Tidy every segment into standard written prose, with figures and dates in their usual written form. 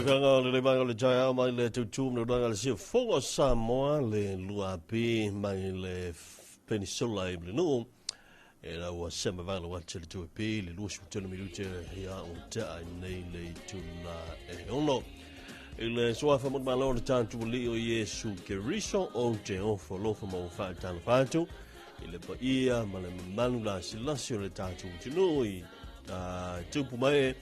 Taukaga o le levanga o le taeao mai le tautu ma le ulaga le siufogo o Samoa le luapi mai le Peninsula i Mulinuu e la ua se mavanga le wate le tuapi le 23 minute ia o taa i nei le itula e 6. I le suafa mo malo le tātu li o Iesu Keriso o te ofo lofa ma o whaatala whātu i le paia ma le mamalu la silasi o le tātu tunu i tupu mai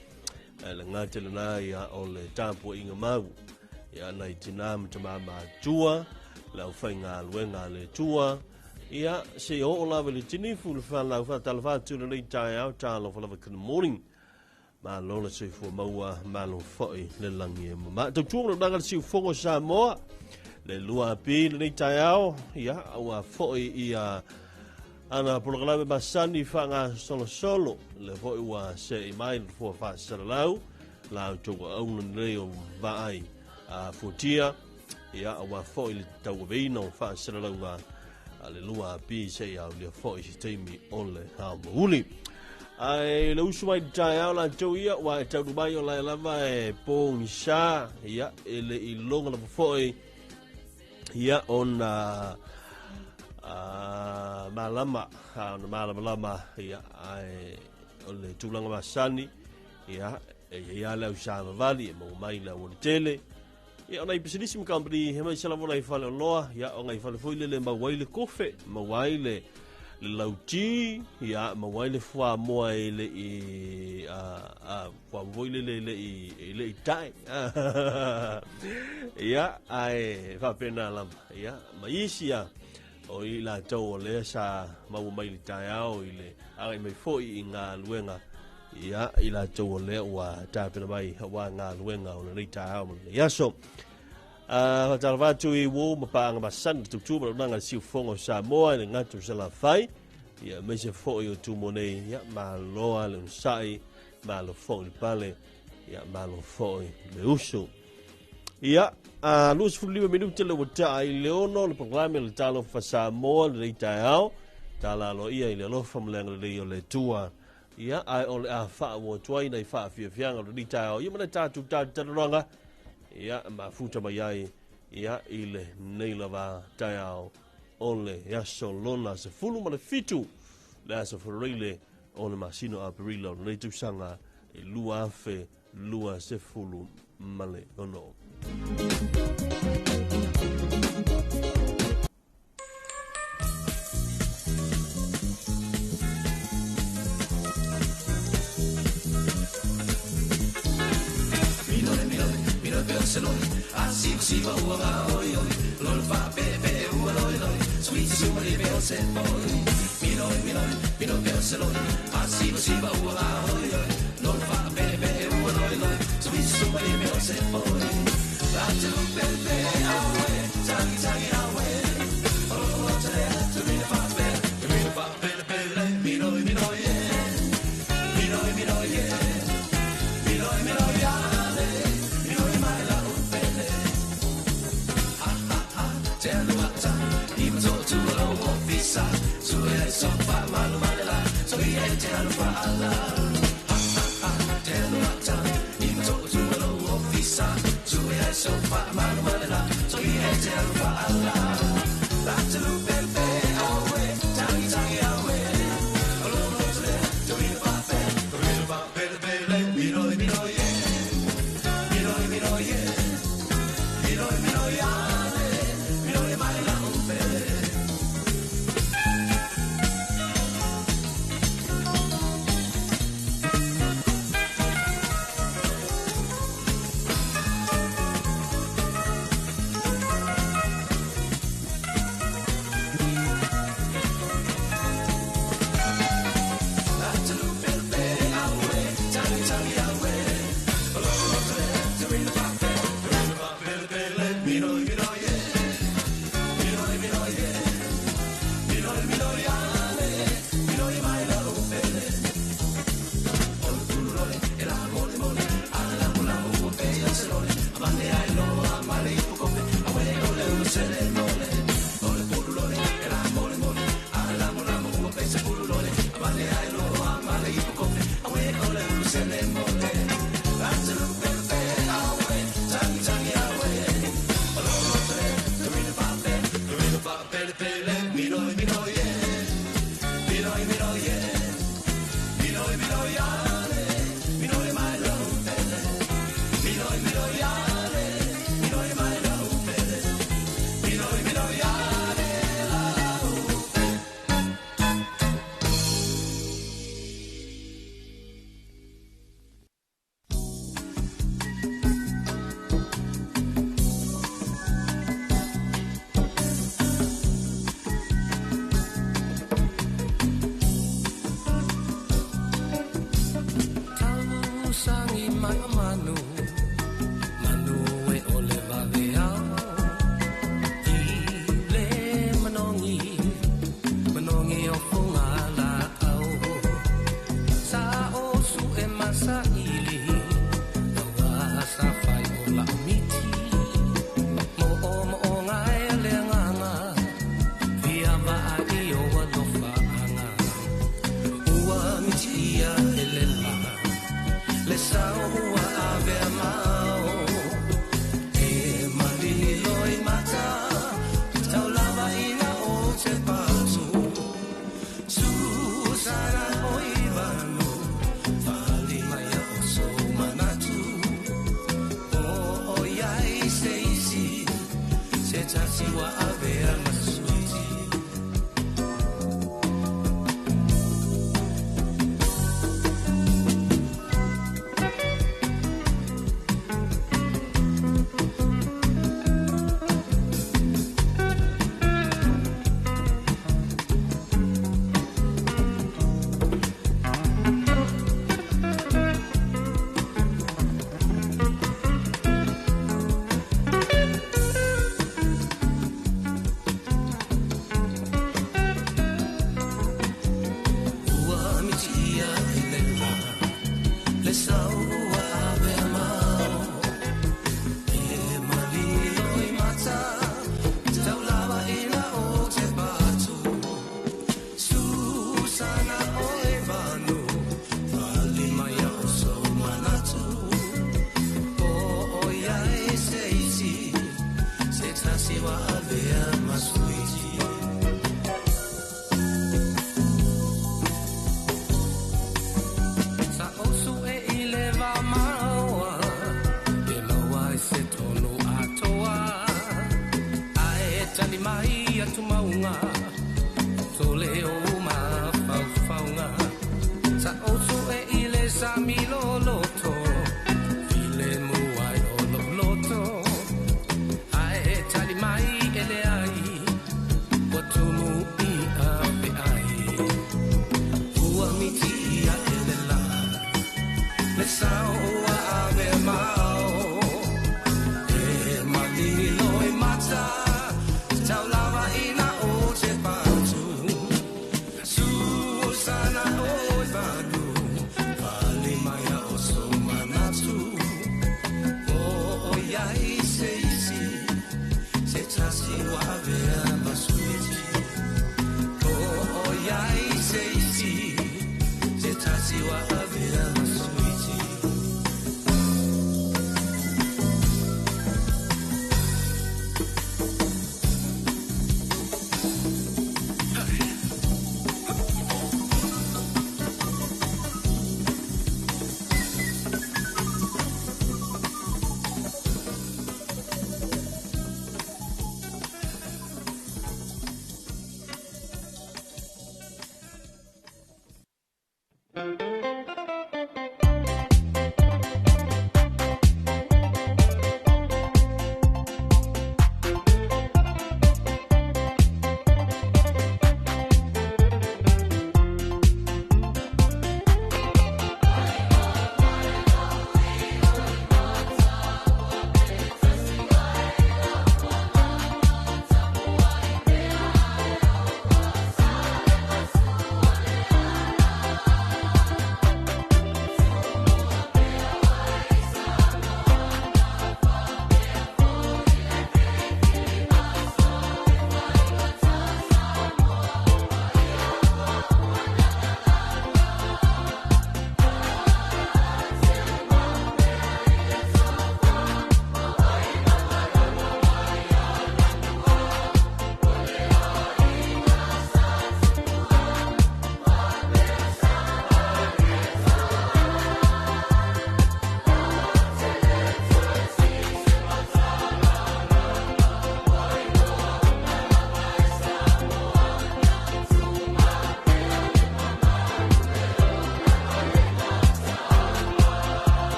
e le ngā te lana ia o le tāpua inga mau ia nai tina ma te mama tua le au whai ngā luenga le tua ia se o o lava le tinifu le whalau whaatala whātu le nei tae au tālo whalava good morning. Ma lola se fua maua malo foi le langi e mama. Tau tuong le nanga le siufogo Samoa le lua api le nei taeao ia ua foi ia ana polokalame masani whanga solo solo le foi ua se i mai le fua whaasalalau la au tauga auna nei o vaai a futia ia ua foi le tauaveina o whaasalalauga a le lua api se i au lea foi se taimi o le hao mauli. Ai le usu mai taeao la tau ia ua e taunu mai o lae lava e pogisa ia e le iloga lava foi ia ona malama ona malamalama ia ai o le tulaga masani ia e ia le au savavali e maua mai le auala tele ia ona i pisinisi ma company he mai se lava ona i fale oloa ia ona i fale foi lele maua ai le kofe maua ai le lauti ia maua ai le fuamoa e le i fuamoa foi lele e le i tae ia ae faapena lava ia ma isi ia o i latou o lea sa maua mai le taeao i le agai mai foi i galuega ia i latou o lea ua tapena mai aua galuega o lenei taeao ma lenei aso. Faatalofa atu i uo ma paaga masani le tautua ma le auaunaga a le siufogo o Samoa i le gata o Salafai ia aemaise foi o Tumua nei ia malo lava le onosai malo foi le pale ia malo foi le usu. Ia 25 minute le ua taa i le 6 le polokalame o le Talofa Samoa lenei taeao tala aloaia i le alofa ma le agalelei o le Atua ia ae o le a faaauau atu ai nai faafiafiaga o lenei taeao ia ma le tatou talatalanoaga ia mafuta mai ai ia i lenei lava taeao o le aso lona 17 le aso Fereile o le masina o Aperila o lenei tausaga e 2026.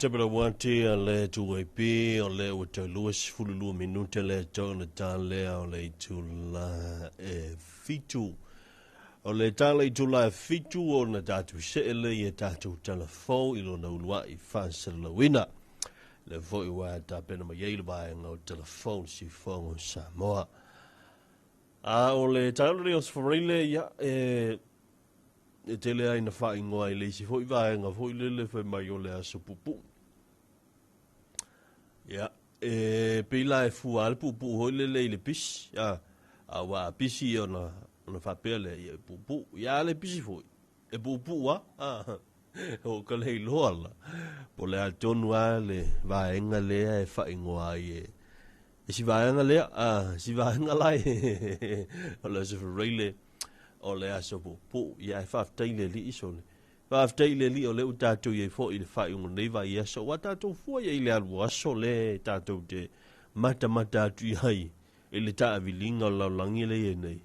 Tape la wati a le 2AP o le ua tau 22 minute le tau na tā lea o le itula e 7. O le tā le itula e 7 o na tātou seele i e tātou telefon i lona uluai whāsalalauina. Le foi ua tāpena mai ei le vaenga o telefon si fongo Samoa. A o le tālo le o sforeile ia e tele ai na whaingoa i leisi foi vaenga foi lele fai mai o le aso pupu. Ia, e pila e fua ale pupu hoi lele i le pisi. A wa pisi ona whapea le ia pupu. Ia le pisi foi. E pupu a. O ka lei loa la. Po le a tonu a le vaenga lea e whaingoa ai e. E si vaenga lea, si vaenga lai. O le aso whareile. O le aso pupu. Ia e whaftai le li iso le. Whaftai le li o le u tātou i e fo i le whai ungo nei vai aso. Wa tātou fua i le alu aso le tātou te mata mata atu i hai. E le taavilinga o laulangi le e nei.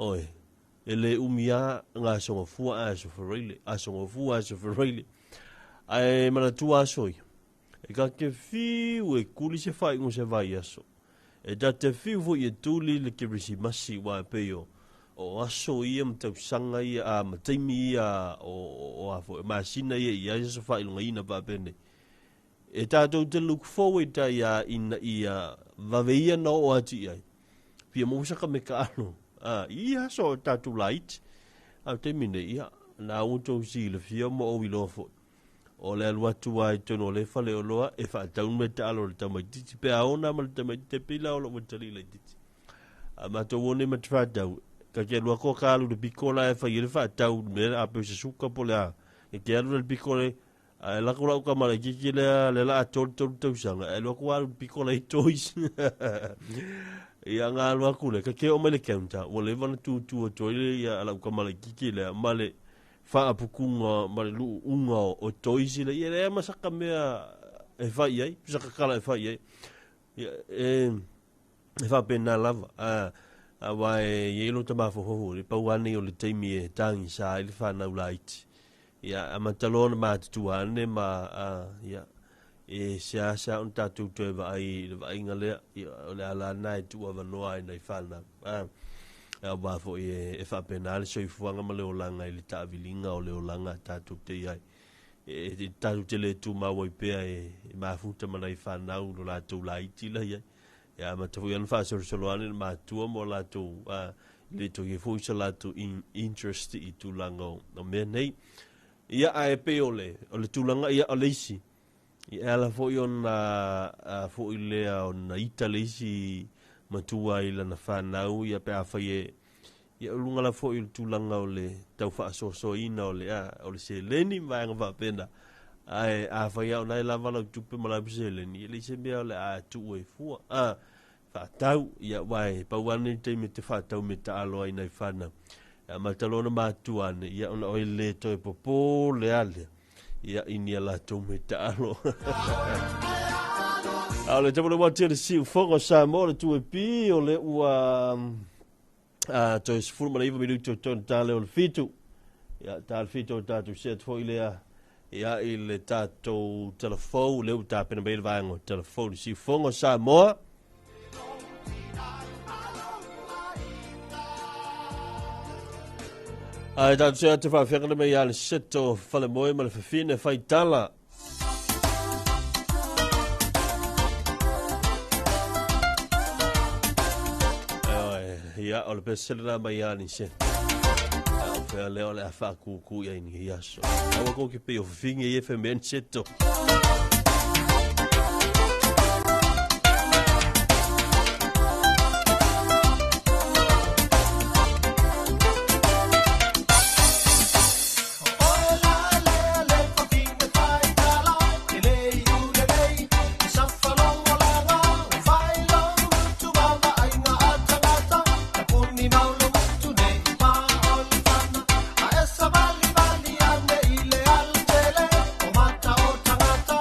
Oe, e le umia ngā songa fua aso whareile. Aso ngā fua aso whareile. Ae mana tua aso i. E ka te whiu e kuli se whai ungo se vai aso. E tā te whiu fo i e tūli le kerisimasi wa e peio. O aso ia matau sanga ia, a mataimi ia o a fo, masina ia ia ia so whailunga ina pāpene. E tātou te look forward ta ia ina ia vave ia na o ati ia. Pia mōsaka me ka alo. Ia so tātou light. A te mine ia, nā utou si le fia mo o wilo fo. O le alu atu ai tono le whale o loa, e whaataun me ta alo le tamaititi. Pe aona ma le tamaititi, pila o lo matali le titi. A mātou one ma te whaatau. Ka ke lua ko ka alu le pikola e whai le whaatau me a pe se suka po le a. E ke alu le pikola a e lako lau ka mara kiki lea le la a tolu tolu tausanga. E lua ko alu le pikola i toys. Ia ngā alu aku le. Ka ke o mai le counter. Ua le wana tūtū o toi le ia lau ka mara kiki lea. Ma le whaapukunga, ma le luu unga o toys le. Ia lea masaka mea e whai ai. Masaka kala e whai ai. Ia e whapena lava. A wai e ilo ta mafohoho le pauane o le taimi e tangi sa i le whanau laiti. Ia, a matalona mātutua ane ma, ia, e sea sea on tātou toe vaai le vainga lea, ia, o le ala nai tua vanoa ai nei whanau. A wā fo e whapena le soifuanga ma le olanga i le taavilinga o le olanga tātou te iai. E tātou te le tū mawai pea e mafuta ma nei whanau lo lātou laiti la ia. Ia matafu ia whasorosoro ane mātua mo lātou le toki fo isa lātou interest i tūlanga o mea nei. Ia a e pe o le tūlanga ia o leisi. Ia ala fo i ona fo i lea ona ita leisi matua i lana whanau ia pe a whai e. Ia ulunga la fo i le tūlanga o le tau whaasoasoaina o le o le seleni maanga whapena. Ai a whai au nai lava lau tupe ma lau seleni. Ia leise mea o le a tuu e fua. Whaatau, ia wai, pauane te me te whaatau me ta aloa i nei whanau. Ia matalona mātua ane, ia ona oi le toi popo le ale. Ia ini a lātou me ta aloa. A o le tapo le watia le siu fongo Samoa le 2AP o le ua toi 19 minuto tonu tā leo le 7. Ia tā le 7 o tātou set foi lea. Ia i le tātou telefou, le u tāpena mai le vaenga o telefou le siu fongo Samoa. Ai tātou se atu whaafekana mai a le seto whale moe ma le whawhine whaitala. Ia o le pesele mai a ni se. O whea leo le a whaakuku ia ini hi aso. Awa koke pe o whawhinge i e whemen seto. Mata o tangata.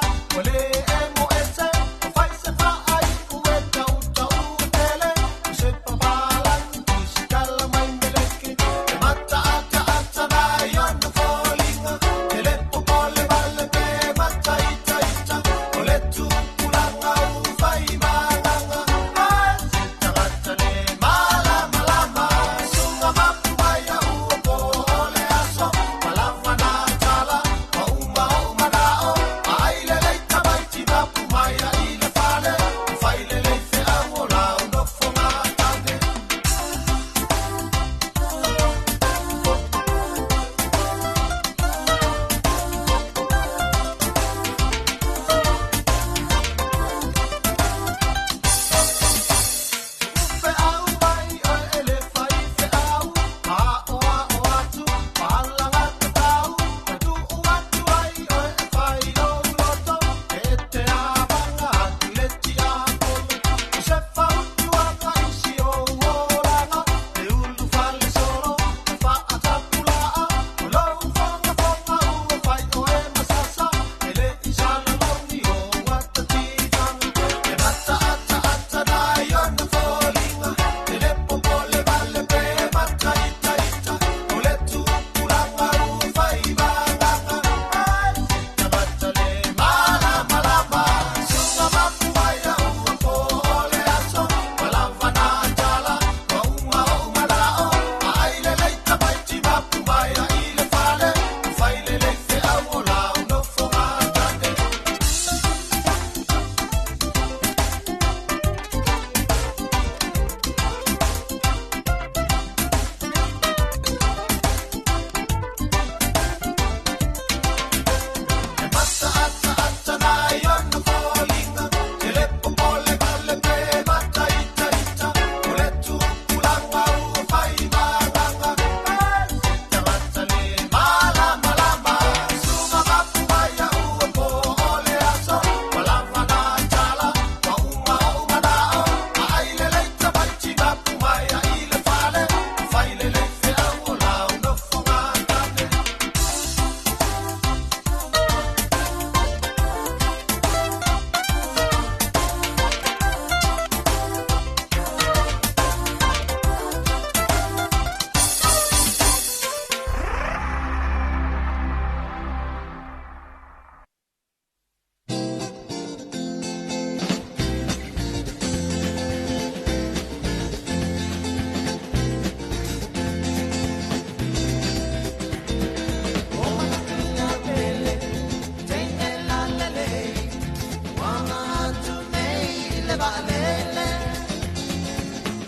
Vaalele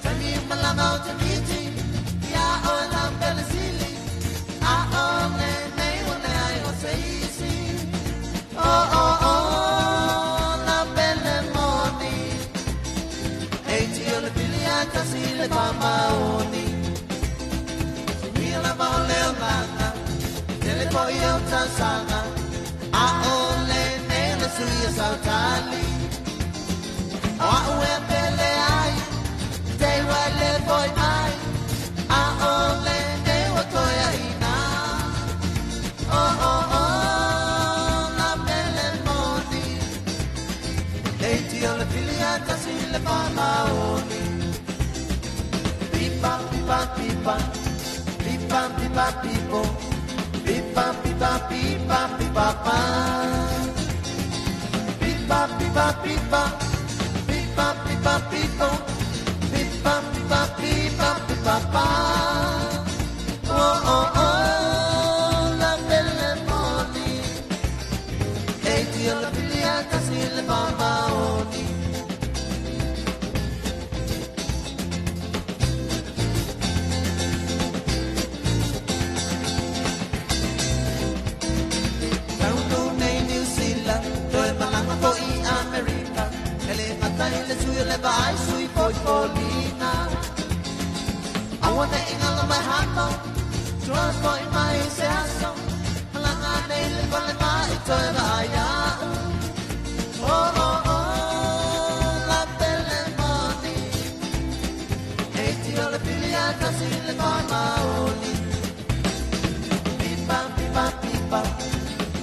Tani malanga o te miti Ia o la pele sili A o le nei o le ai o se isi Oh oh oh la pele moni Ei ti o le pili a tasi le pamaoni Sinia la ma o le o langa Tele po i o tausanga A o le nei o le sui o sautali O au e pele ai Te wai le foi mai A o le nei o toe aina Oh oh oh la pele moni Ei ti o le pili a tasi le pamaoni Pipa pipa pipa Pipa pipa pipo Pipa pipa pipa pipa pa Pipa pipa pipa Pipa pipa pipo Pipa pipa pipa pipa pa Oh oh oh la pele moni Ei ti o le pili a tasi le pamaoni Tautu nei New Zealand, toe malanga fo i Amerika. Ele ngata ele sui le vai sui foi folina. Awa ne ingala mai hano, tua foi mai se aso. Malanga nei le pale mai toe vai au. Oh oh oh, la pele moni. Ei ti o le pili a tasi le pamaoni. Pipa pipa pipa.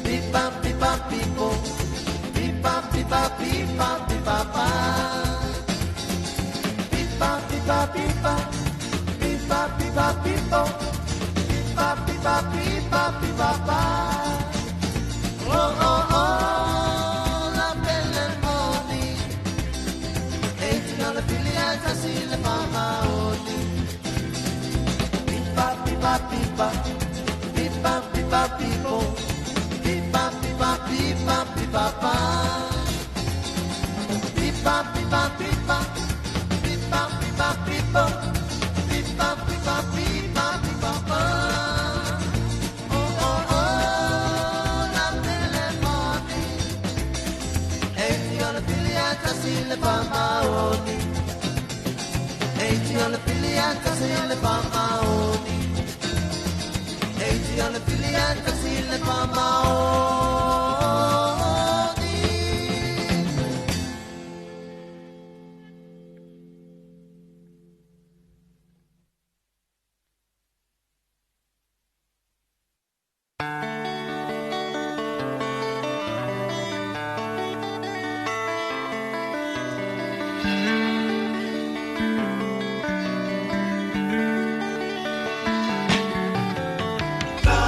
Pipa pipa pipo Pipa pipa pipa pipa pa Pipa pipa pipa Pipa pipa pipo Pipa pipa pipa pipa pa Oh oh oh la pele moni Ei ti o le pili a tasi le pamaoni Pipa pipa pipa Pipa pipa pipo Pipa pipa pipa pipa pa Pipa pipa pipa Pipa pipa pipo Pipa pipa pipa pipa pa Oh oh oh la pele moni Ei ti o le pili a tasi le pamaoni Ei ti o le pili a tasi le pamaoni Ei ti o le pili a tasi le pamaoni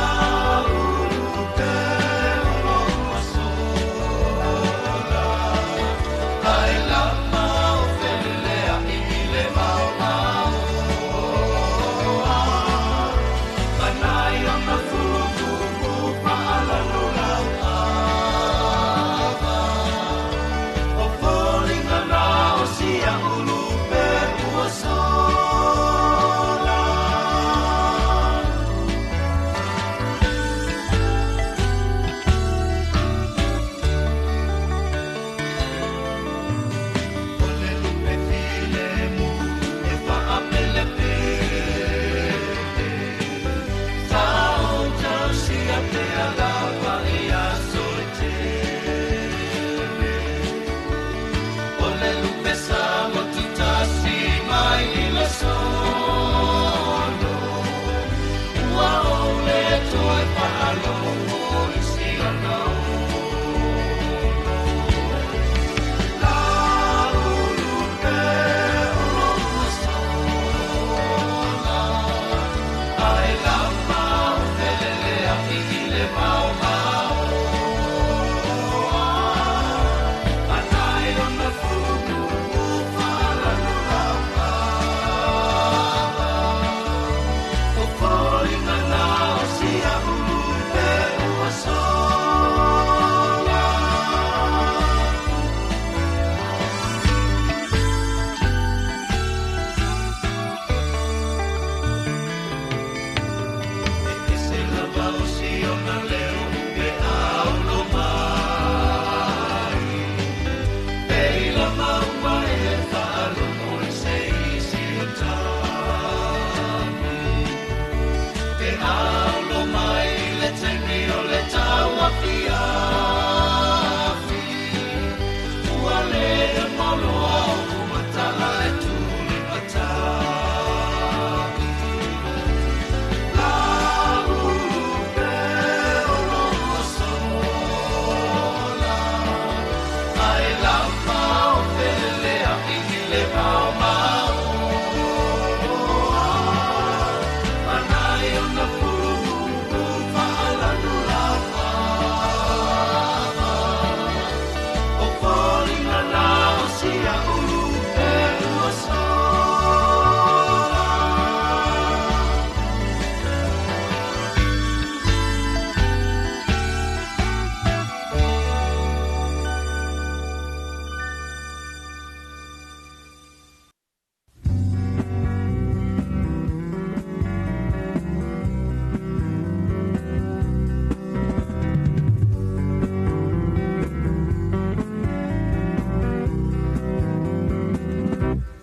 Taulu te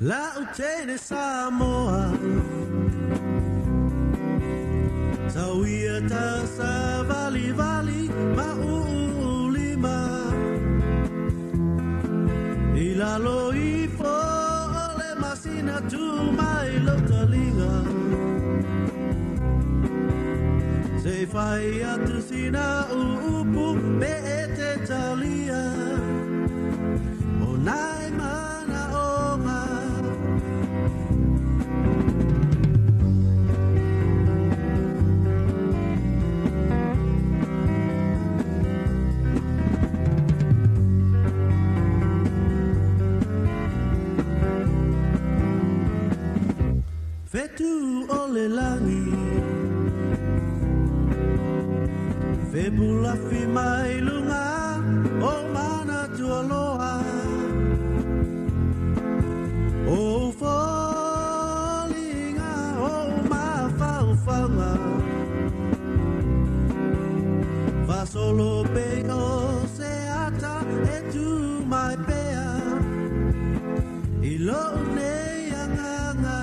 La utene Samoa Sauia ta sa vali vali ma ulima I lalo ifo o le masina tu mai lo talinga Se fai atu sina uupu me e te talia O nai mana onga. Fetu o le langi Febula fi mai lunga o mana tualoa O folinga o mafaufauga Fasolo pe o se ata e tu mai pea I lou nei agaga.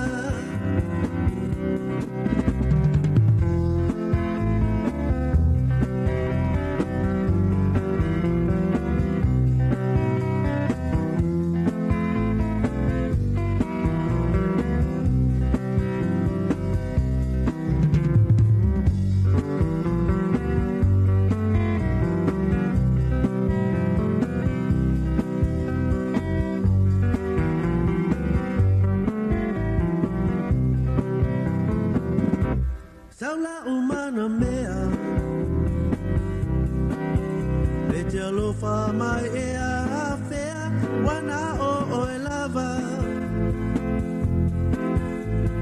Saula umana mea E te alofa mai e a fea Wana o oe lava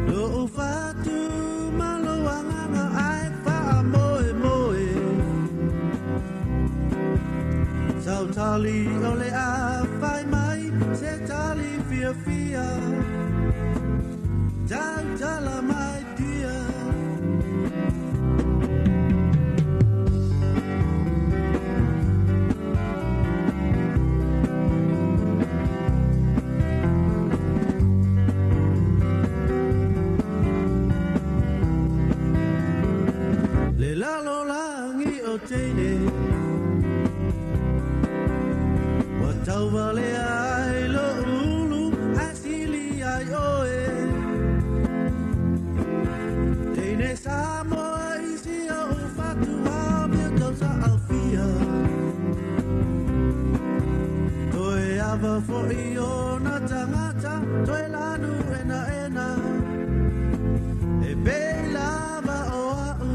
Lo u fatu malo anganga ai wha moe moe Sau tali o le a whai mai Se tali fia fia Tau tala mai tia. Le lalo langi o teine Wa tauvale ai lo ulu asili ai oe Teine Samoa isi o fatu a mea tausa alfia Toe ava foi o na tangata toe lanu ena ena E pe lava o au.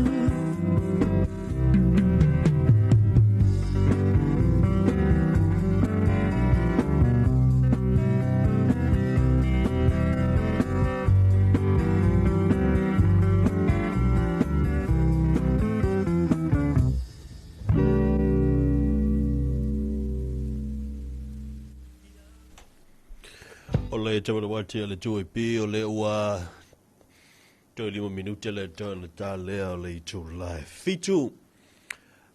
O le tau le wati le tui pi o le ua toe 5 minute le toe le tā lea o le itu lai fitu.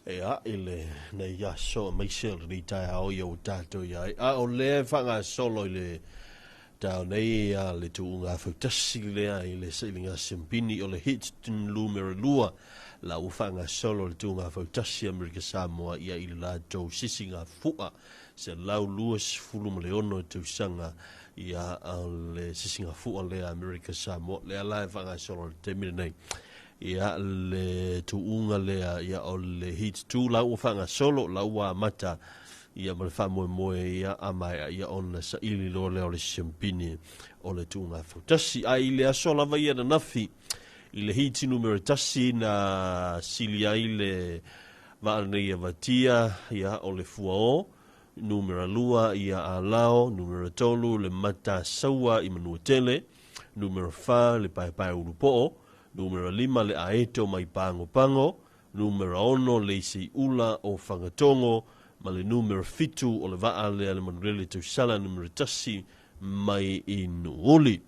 E a i le nei aso mai se le ni tai ao i o tātou iai. A o le whanga solo i le tau nei a le tuunga fautasi lea i le sailinga simpini o le hit numero 2 la ufanga solo le tuunga fautasi Amerika Samoa ia i le latou sisinga fua se lau 26 tausanga ia le sisinga fua lea Amerika Samoa lea la e whanga solo le temine nei. Ia le tuunga lea ia o le hit 2 la ufanga solo la ua mata ia ma le faamoemoe ia amaea ia ona saili loa lea o le siampini o le tuuga fautasi. Ae i le aso lava ia nanafi i le hiti numero 1 na sili ai le vaa nei avatia ia o le fuao numero 2 ia alao numero 3 le matasaua i Manuatele numero 4 le paepae ulupoo numero 5 le aeto mai Pagopago numero 6 le isiula o Fagatogo ma le numero 7 o le vaa lea le manulele tausala numero 1 mai i Nuuli.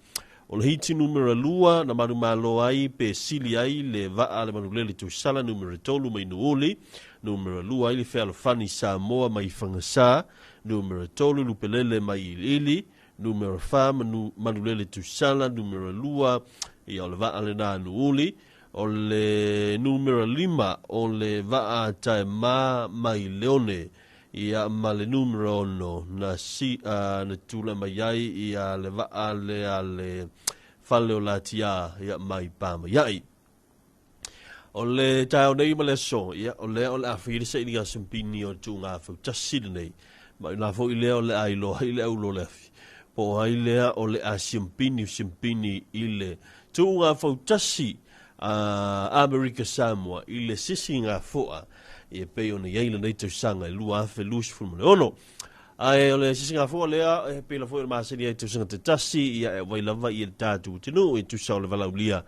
O le hiti numero 2 na manumalo ai pe sili ai le vaa le manulele tausala numero 3 mai Nuuli, numero 2 ai le Fealofani Samoa mai Fagasā, numero 3 Lupelele mai Iliili, Numera 4 Manulele Tusala, numera 2 ia o le vaa lena Nuuli, o le numera 5 o le vaa Taema mai Leone, ia ma le numera 6 na si na tula mai ai ia le vaa lea le fale o Latia ia mai Pamaiai. O le taeao nei ma le aso, ia o lea o le a fai se iliga simpini o tuuga fautasi lenei. Ma ina foi lea o le a iloa ai le aulo le afi. Po o ai lea o le a simpini simpini i le tuuga fautasi Amerika Samoa i le sisiga fo'a e pei ona i ai lenei tausaga i 2026. Ae o le sisiga fo'a lea e pei la foi o le masani ai tausaga tetasi ia e vai lava i le tatou atunuu e tusa o le valaulia.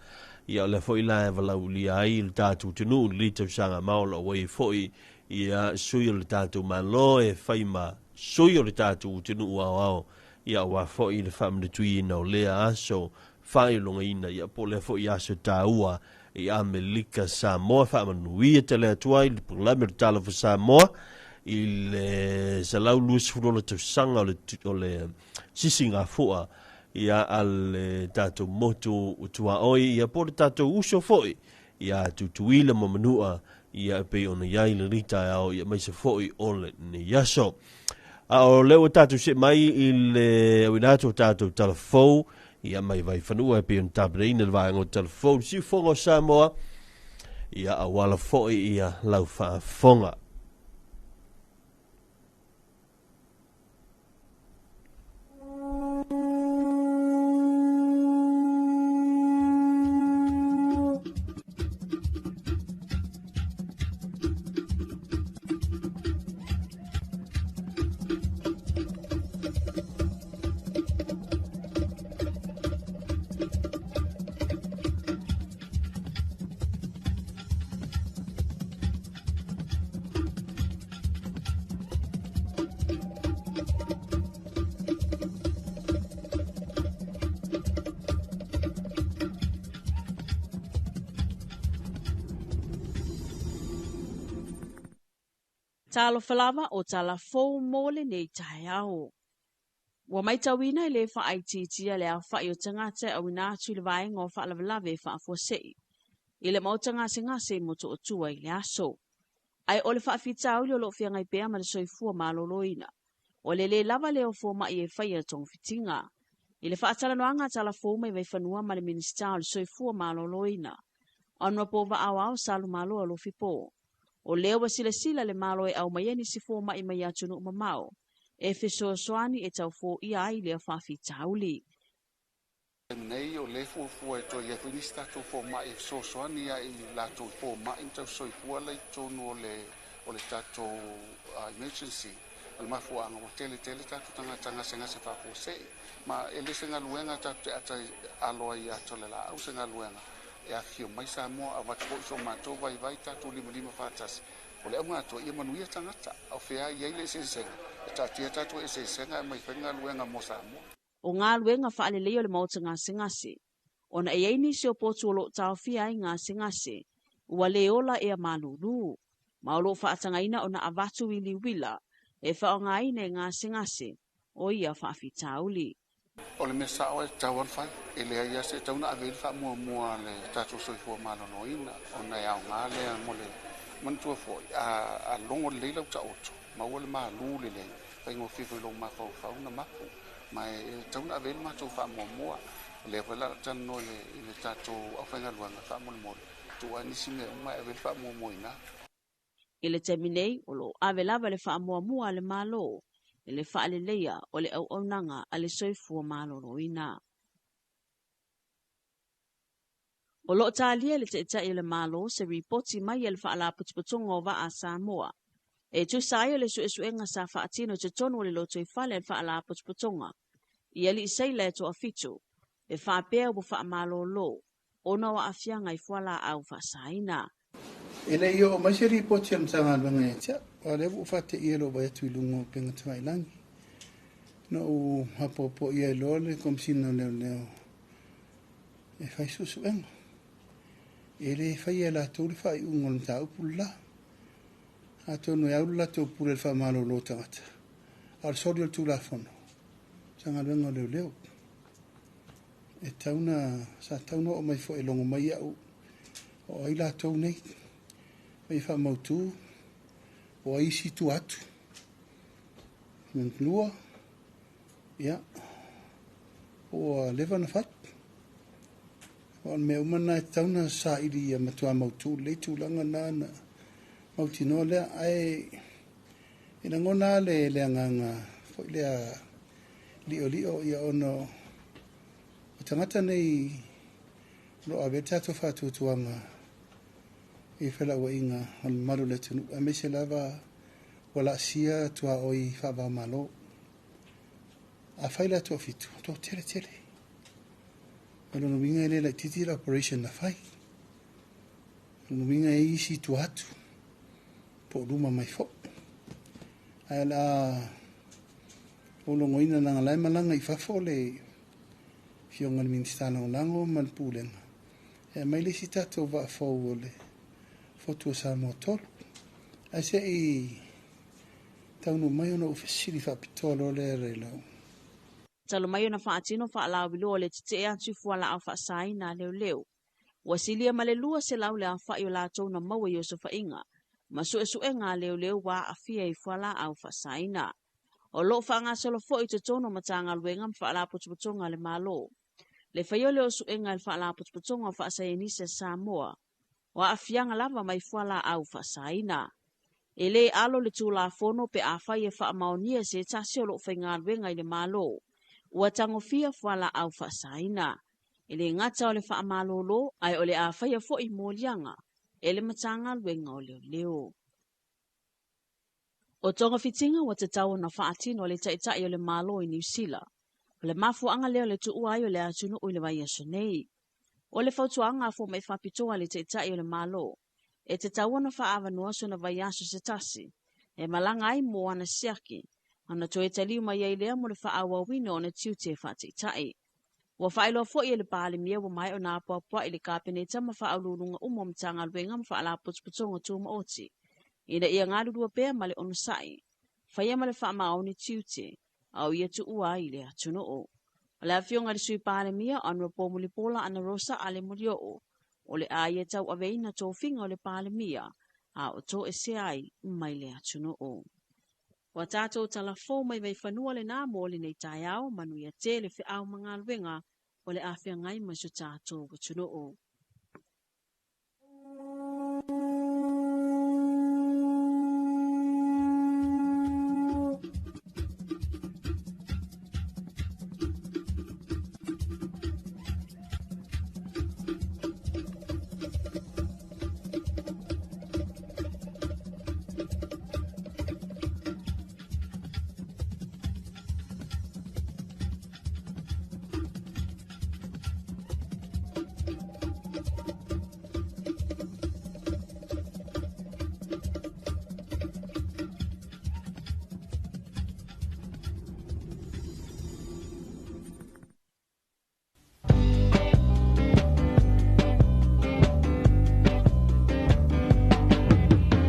Ia o lea foi la e valaulia ai le tatou atunuu i le tausaga ma o loo ai foi ia sui o le tatou Malo e fai ma sui o le tatou atunuu aoao ia aua foi le faamanatuina o lea aso faailogaina ia po o lea foi aso taua i Amerika Samoa. Faamanuia tele atu ai le polokalame o le Talofa Samoa i le 126 tausaga o le sisiga fo'a ia a le tatou motu tuaoi ia po o le tatou uso foi ia Tutuila ma Manua ia e pei ona i ai lenei taeao ia maise foi o lenei aso. A o lea ua tatou see mai i le auina atu o tatou talafou ia mai Vaifanua e pei ona tapenaina le vaega o talafou le siufofoga o Samoa ia auala foi ia lau faafofoga. Talofa lava o tala fou mo lenei taeao. Ua matauina e le faaitiitia le aofai o tagata e auina atu i le vaega o faalavelave faafuasei i le maota gasegase i Motootua i le aso. Ae o le faafitauli o loo feagai pea ma le soifua maloloina. O le lē lava lea o fomai e faia togafitiga. I le faatalanoaga a Talafou mai Vaifanua ma le Minisita o le Soifua Maloloina, Honourable Vaaoao Salumalo Alofipo, o lea ua silasila le Malo e aumai ai nisi fomai mai atunuu mamao e fesoasoani e taufoia ai lea faafitauli. Nei o le fuafua e toe iai foi nisi tatou fomai e fesoasoani ai i latou fomai ma tausisoifua la i totonu o le tatou emergency. O le mafuaaga ua tele tele tatou tagata gasegase faafuasei ma e le se galuega tatou te ata alo ai i ata o le laau, se galuega e afifio mai Samoa avatu foi so matou vaivai tatou limalima faatasi. O le auga atoa ia manuia tagata o fea i ai le eseesega e taatia tatou eseesega e mai fai galuega mo Samoa. O galuega faalelei o le maota gasegase, ona e i ai nisi o potu o loo taofia ai gasegase, ua le ola ea malulu, ma o loo faatagaina ona avatu wiliwila e faaaogaina e gasegase o ia faafitauli. O le mea sao e tatau ona fai, e leai lava se tatau ona ave i ai le faamuamua a le tatou soifua maloloina ona e aoga lea mo le manatua foi a logo lelei lau taoto, maua le malu lelei, faigofie foi i lou mafaufau na mapu ma e tatau ona ave i ai le matou faamuamua. O lea foi la talanoa i le tatou aufaigaluega faamolemole tuu ai nisi mea uma e ave i ai le faamuamua i ina. I le taimi nei, o loo ave lava le faamuamua a le Malo i le faaleleia o le auaunaga a le soifua maloloina. O loo talia le Taitai o le Malo se ripoti mai e le Faalapotopotoga o Vaa a Samoa e tusa ai o le suesuega sa faatino i totonu o le lotoifale a le Faalapotopotoga i alii seila e toafitu e faapea ua faamalolo ona o aafiaga i fualaau faasaina. E le i oo mai se lipoti a le Matagaluega ia te au, a o lea ua ou faateia i lou vaai atu i luga o upega tafailagi. Na ou apoapoia ai loa le Komesina o Leoleo e fai suesuega. E le faia e latou le faaiuga o le mataupu le la. Atonu e au le latou pule i le faamalolo o tagata, a o le soli o le Tulafono. Matagaluega o Leoleo. E tatau ona, sa tatau ona oo mai foi e logo mai au o ai latou nei, ma ia faamautu o ai isi tua atu. Lua, ia, ua leva ona fai. O le mea uma lena e tatau ona saili ia matua mautu lelei tulaga na na mautinoa lea. Ae e lagona lava le agaga foi lea li'oli'o ia ona o tagata nei o lo o ave ai le tatou faatuatuaga i felauaiga o le mamalu o le atunuu, aemaise lava ua laasia tuaoi faava-o-Malo. Afai la toafitu, toatele tele. O lona uiga e le laitiiti le operation na fai. O lona uiga e i ai isi i tua atu, po o luma mai foi. Ae o le a ou logoina leaga la e malaga i fafo le Afioga i le Minisita Lagolago ma le Pulega e aumai le isi tatou vaa fou o le Fotu o Samoa 3. Ae se i taunuu mai ona ou fesili faapitoa loa lea i lau. Talu mai ona faatino faalauiloa o le tetee atu i fualaau faasaina a leoleo, ua silia ma le 200 le aofai o latou na maua i osofaiga ma suesuega a leoleo ua aafia i fualaau faasaina. O lo o faagasolo foi i totonu o Matagaluega ma Faalapotopotoga a le Malo le faia o le suega e le Faalapotopotoga o Faasaienisi a Samoa o aafiaga lava mai fualaau faasaina. E lē alo le Tulafono pe afai e faamaonia se tasi o loo faigaluega i le Malo ua tagofia fualaau faasaina. E le gata o le faamalolo ae o le a faia foi moliaga e le Matagaluega o Leoleo. O togafitiga ua tatau ona faatino e le Taitai o le Malo i Niu Sila. O le mafuaaga lea o le tuua ai o le atunuu i le vaiaso nei. O le fautuaga a fomai faapitoa a le Taitai o le Malo, e tatau ona faaavanoa sona vaiaso se tasi e malaga ai mo ana siaki, ona toe taliu mai ai lea mo le faaauauina o ona tiute faataitai. Ua faailoa foi e le Palemia ua maea ona apoapoai le Kapeneta ma faauluuluga uma o Matagaluega ma Faalapotopotoga Tumaoti ina ia galulue pea ma le onosai, faia ma le faamaoni tiute, a o ia tuua ai i le atunuu. O le afioga i le Sui Palemia, Honourable Mulipola Anarosa Ale Molioo, o le a ia tauaveina tofiga o le Palemia, a o toesea ai mai le atunuu. Ua tatou talafou mai vaifanua lena mo lenei taeao, manuia tele feau ma galuega o le a feagai ma si o tatou atunuu.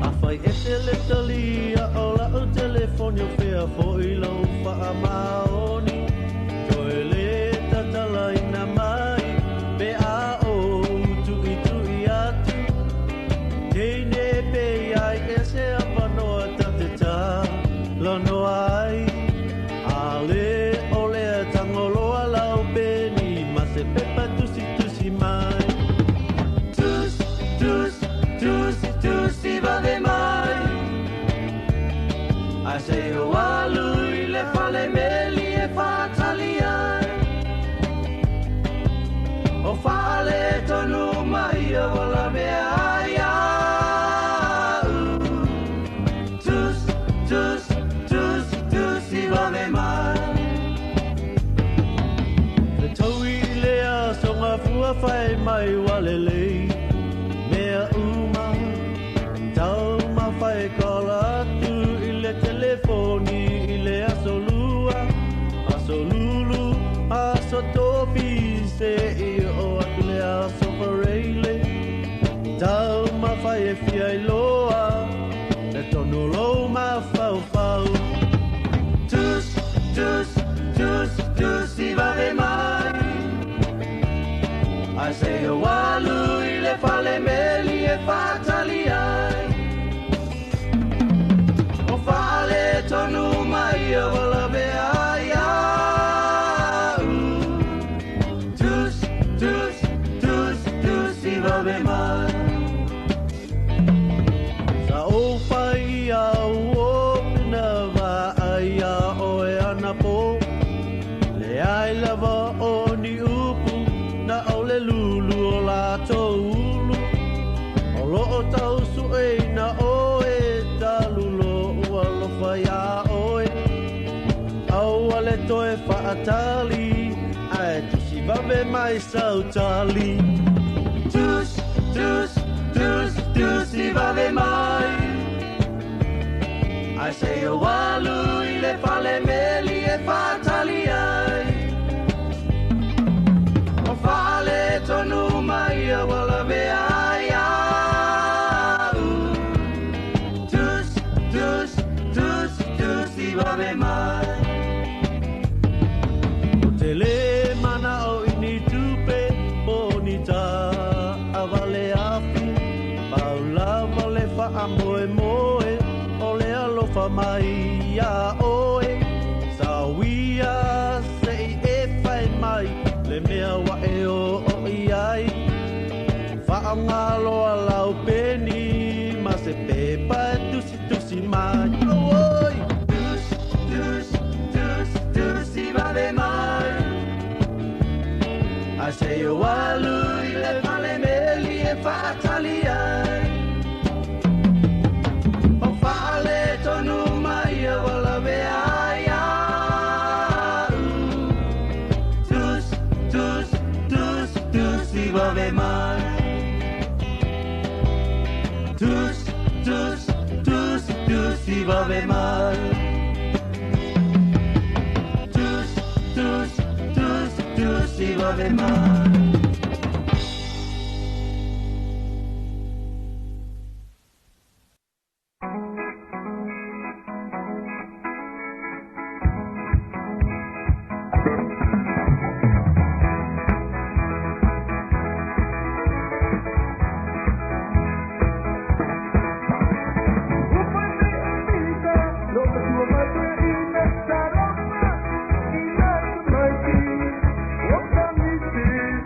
Afai e te le talia o lau telefoni o fea foi lau faamaoni toe le tatalaina mai pe a ou tuitui atu teine pe ai e se avanoa ta te talanoa ai ale o lea tagoloa lau peni ma se pepa tusitusi mai. Tusi, tusi, tusi, tusi vave mai. Ae se i ou alu i le fale meli e faatali ai. O faaletonu mai ia ua lavea ai a'u. Tusi, tusi, tusi, tusi. mai ia walawe ai au. Tus, tus, tus, tusi vave mai. Sa o whai au o na va ai a oe anapo. Le ai lava o ni upu na o le lulu o la ulu. O lo o tau su e na oe talulo ua lofa ia oe. Au ale toe whaatali ai tusi vave mai sautali. Tus, tus, tus, tusi vave mai. Ai se o alu i le fale meli e whaatali ai. O fale tonu mai a walawe ai au. Tus, tus, tus, tusi vave mai. O te le mana o ini tupe po ni ta avale afi. Paula vale wha a moe moe o le alofa mai ia oe. Sawia se i e whai mai le mea wa e o o i ai. Whaangalo a lau peni ma se pepa e tusi tusi mai. Oi! Tus, tus, tus, tusi vave mai. Ai se o alu i le fale meli e whaatali ai. O whaale tonu mai a walawe ai au. Tus, tus, tus, tusi vave mai. Tus, tus, tus, tusi vave mai. Tus, tus, tus, tusi vave mai. Thank you.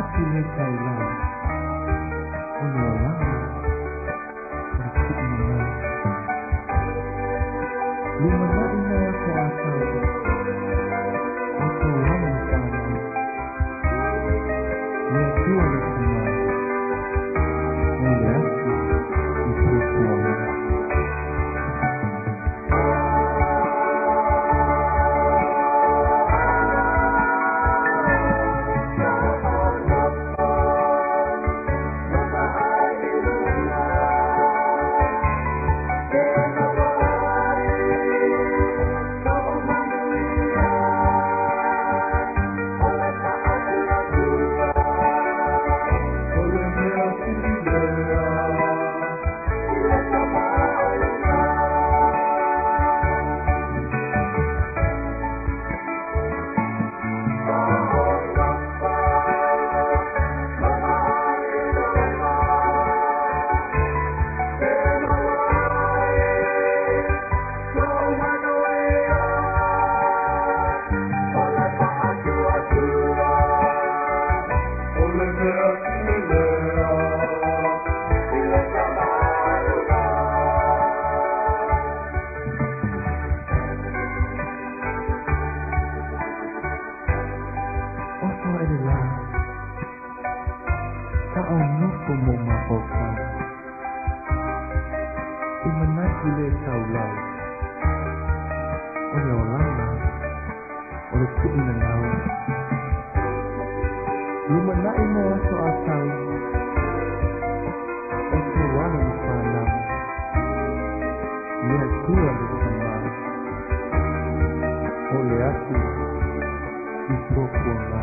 manatu le taulau o le olaga o le tuuina mai. Lumanai nai aso a tau o tou alo ma fanau, le Atua le Tama, o le aso i fuafuaga. Oso ae le lā, taʻaonofo mou mafaufau, e manatu le taulau o le olaga o le tuuina lau. Lumanai mo aso a tau o tou alo ma fanau, le Atua le Tama, o le aso i fuafuaga.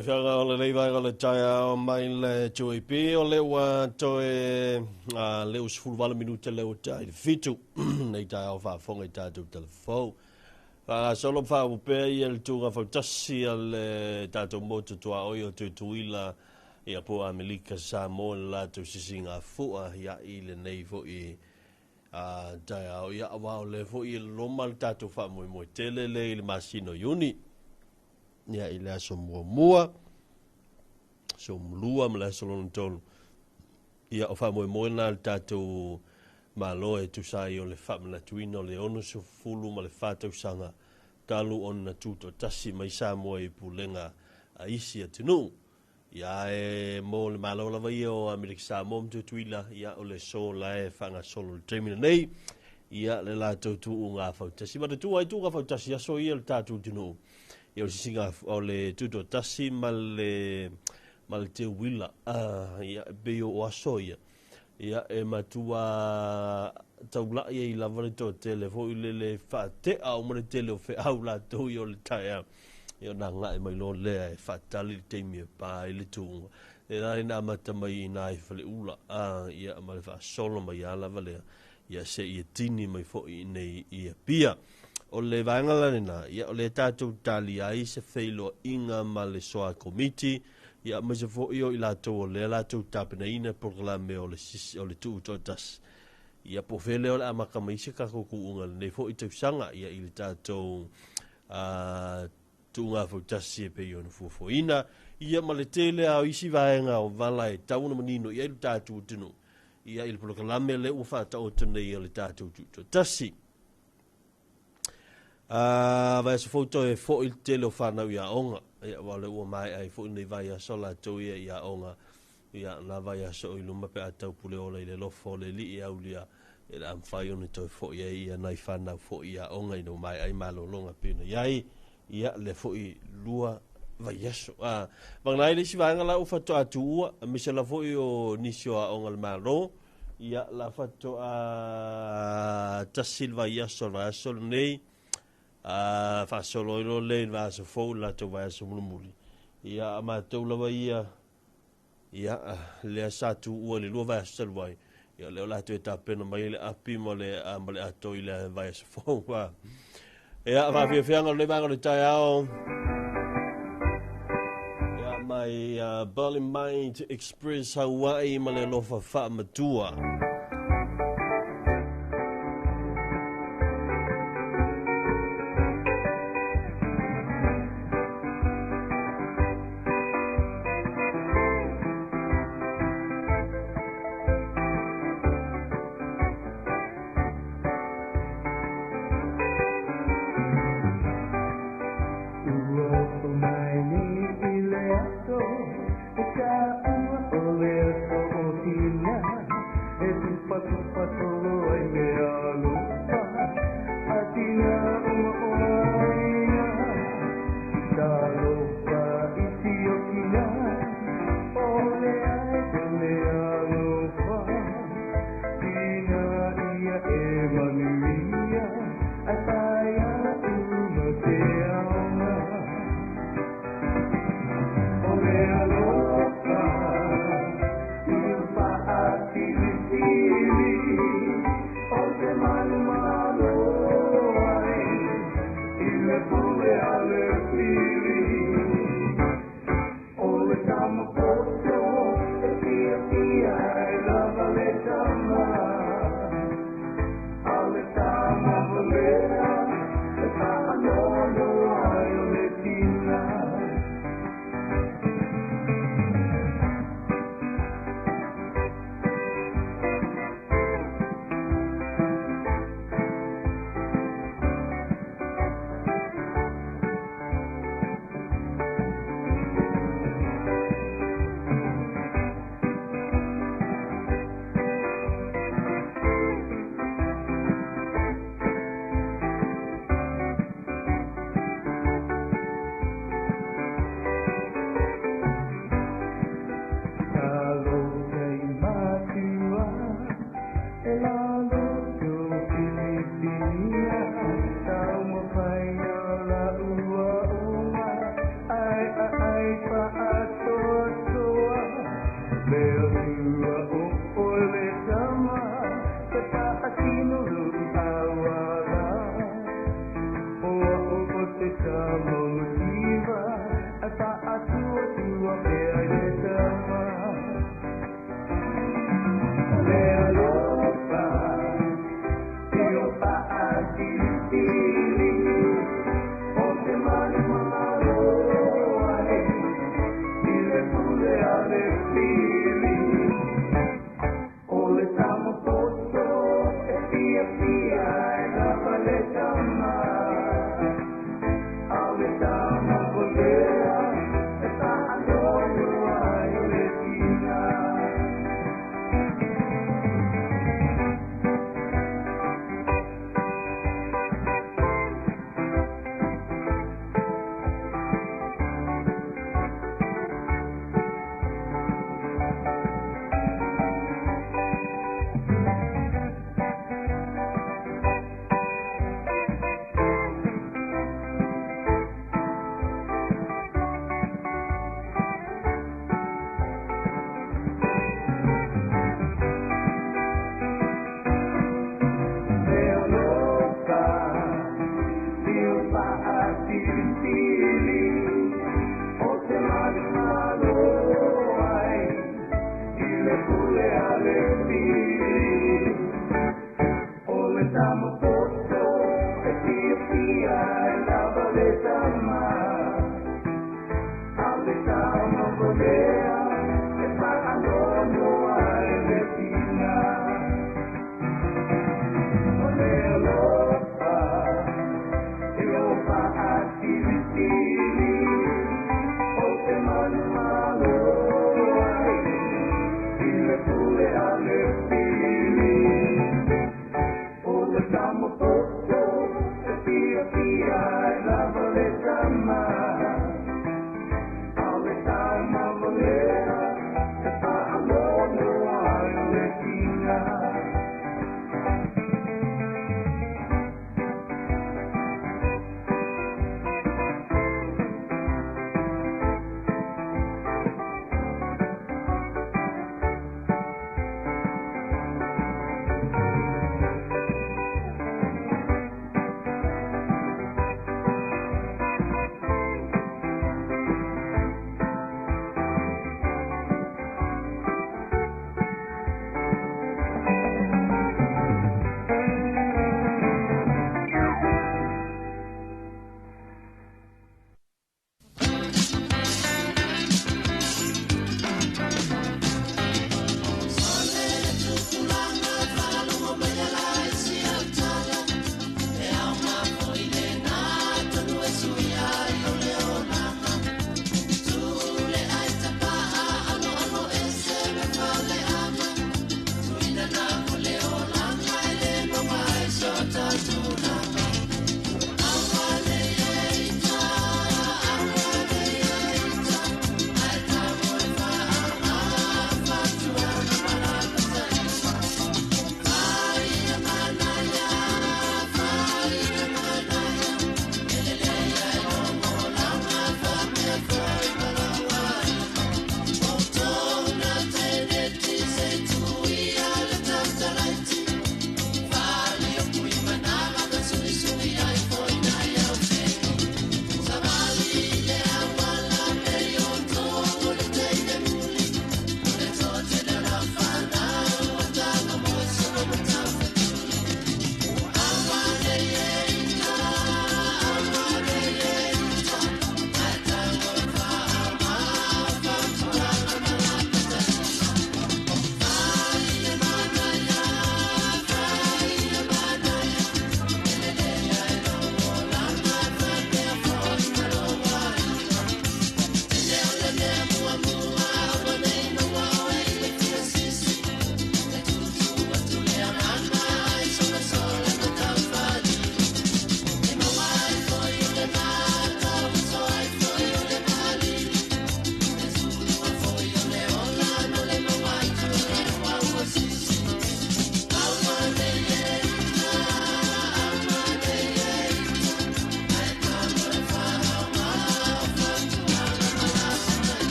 Fiaga o lenei vaega o le taeao mai le JOB o le ua toe le ua 18 minute le ua tai le 7 nei taeao faafofoga i tatou talafou. Faagasolo ma faaupea ia le tuga fautasi a le tatou motu tuaoi o Tutuila ia po Amerika Samoa le latou sisigafua ia i lenei foi taeao ia aua o le foi e loma le tatou faamoemoe tele le i le masina o Iuni. Ia i le aso muamua, aso lua ma le aso lona tolu. Ia o faamoemoe na le tatou Malo e tusa ai o le faamanatuina o le 64 tausaga Talu ona tutoatasi mai Samoa i pulega a isi atunuu. Ia e mo le malo lava ia o Amerika Samoa ma Tutuila, ia o le aso la e faagasolo i le taimi lenei, ia le latou tuuga fautasi. Manatua ai tuuga fautasi aso ia o le tatou atunuu, ia o le sisiga o le tutoatasi ma le teuila, ia e pei o aso ia, ia e matua taulai ai lava le toatele foi lele faatea uma le tele o feau latou ia o le taeao. Ia ona agai mai loa lea e faatali le taimi e pa ai le tuuga. E la ina amata mai i nai faleula, ia ma le faasolo mai a lava lea, ia se i tini mai foi nei i Apia. O le vaega la lena, ia o le tatou tali ai se feiloaiga ma le soa komiti, ia ma se foi o i latou o lea latou tapenaina polokalame o le tuutoatasi. Ia po fele o le amata mai se tatou tuuga lenei foi tausaga, ia i le tatou tuuga fautasi e pei ona fuafuaina, ia ma le tele a o isi vaega o vala e tau ona manino i ai le tatou atunuu, ia i le polokalame lea ua faataoto nei o le tatou tuutoatasi. Vaiaso fou toe foi le tele o whanau i aoga. Ia, wa le ua mai ai foi nei vaiaso latou ia i aoga. Ia, na vaiaso i luma pe a tau pule ola i le lofo o le lii aulia. E le amawhai ona toe foi ai ia nai whanau foi i aoga i no mai ai malolonga pe na iai. Ia, le foi lua vaiaso. Vanganai le isi vaega la ua faatoa tuua, aemaise la foi o nisi o aoga le Malo. Ia, la faatoa tasi le vaiaso, le vaiaso lenei. Faasolo ai loa lea i le vaiaso fou, le latou vaiaso mulimuli. Ia, a matou lava ia, ia, lea sa tuua i le lua vaiaso talu ai. Ia, lea o latou e tapena mai le api ma le ato i le vaiaso fou. Ia, faafiafiaga o lenei vaega o le taeao. Ia, mai Bali Mind Express Hawaii ma le alofa faamatua. fa'atilitili o te manumalo ai i le pule a le pili. O le tama poto e fiafia e lava le tama, a le tama valea e fa'anoanoa i le tina. O le alofa i lou fa'atilitili o te manumalo ai i le pule a le pili. O le tama poto e fiafia e lava le tama, a le tama valea e fa'anoanoa i le tina.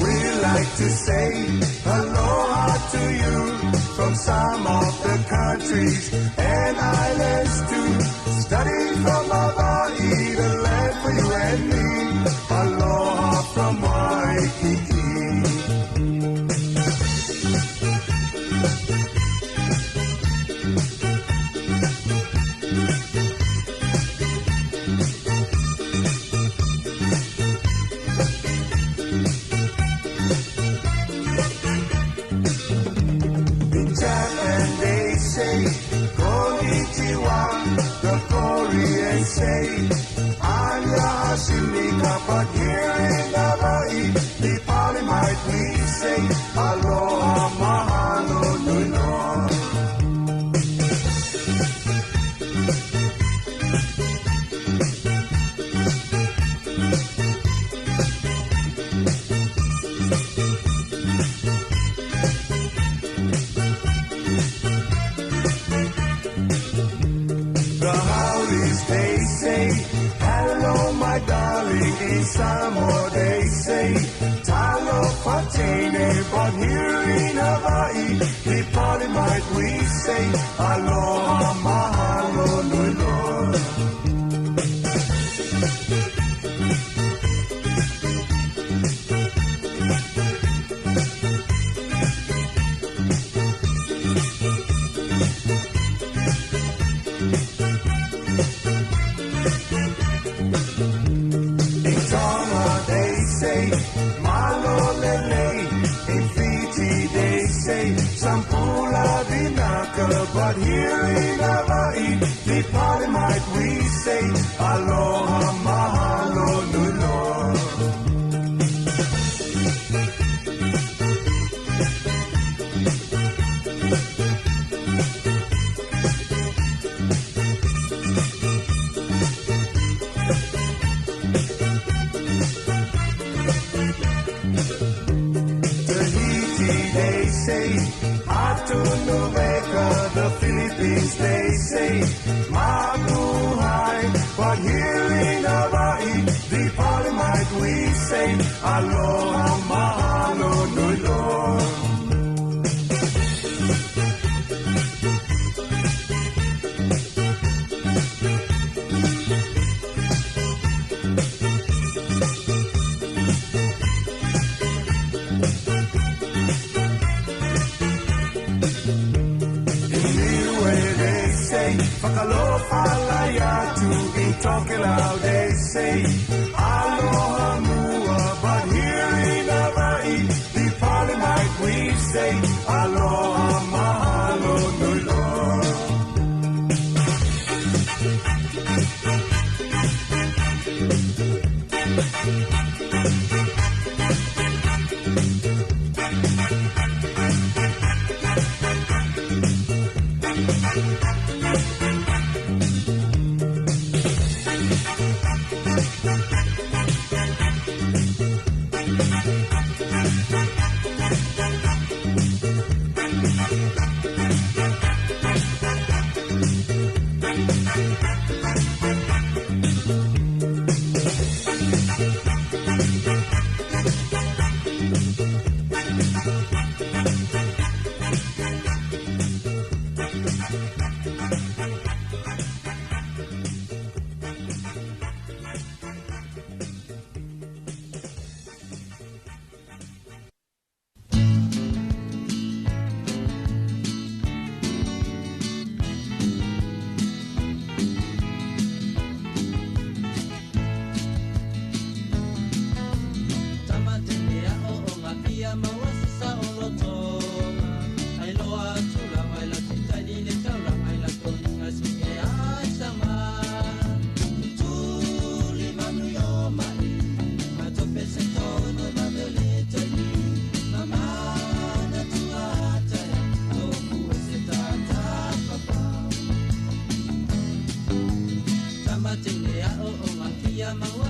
We like to say aloha to you from some of the countries and islands too. Study from Hawaii, the land for you and me. Aloha from Waikiki. In Japan they say konnichiwa, the Koreans say annyeonghaseyo, but here in Hawaii, the Polymite we say aloha mahalo nui loa. The Howleys, they say, hello, my darling. In Samoa, they say, talo fatene. But here in Hawaii, the Polymite, we say, aloha, mahalo, nui loa. In Tonga they say malo lele. In Fiji they say sampula vinaka. But here in Hawaii, the Polymite we say aloha mahalo nui loa. Tahiti, they say, Atu Nuveka. The Philippines, they say, Mabuhay. But here in Hawaii, the Polymite, we say, Aloha, mahalo, nui loa. In Niue they say, Fakalofa laiatu. In Tokelau they say, Aloha mua. But here in Hawaii, the Polymite we say, Aloha mahalo nui loa. Tamatinea o o makia maua.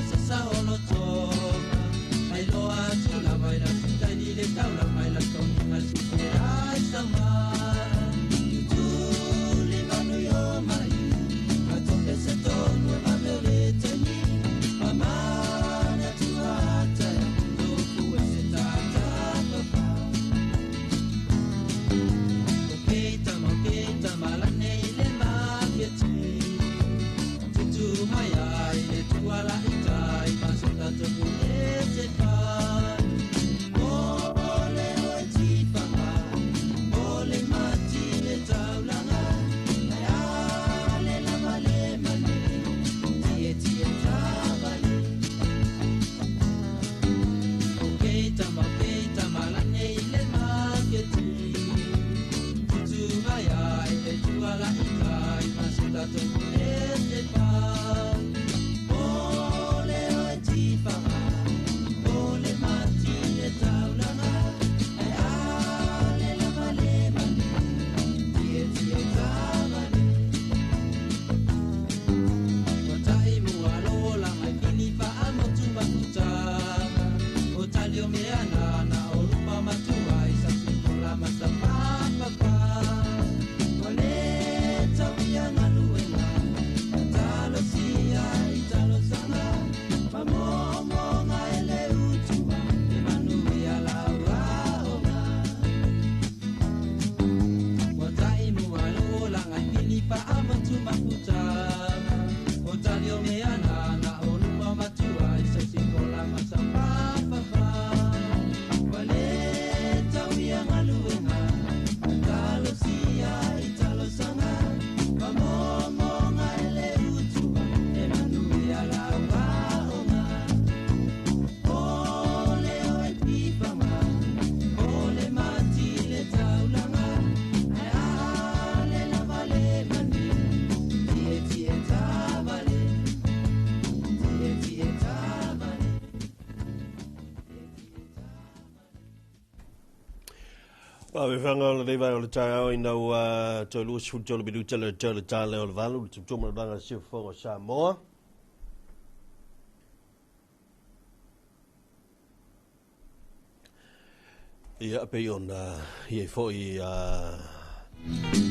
Faafefaga o lenei vaega o le taeao ina ua toe 23 minute le toe le tale o le 8 le tautua ma le vaega o le siufofoga o Samoa. Ia pei ona iai foi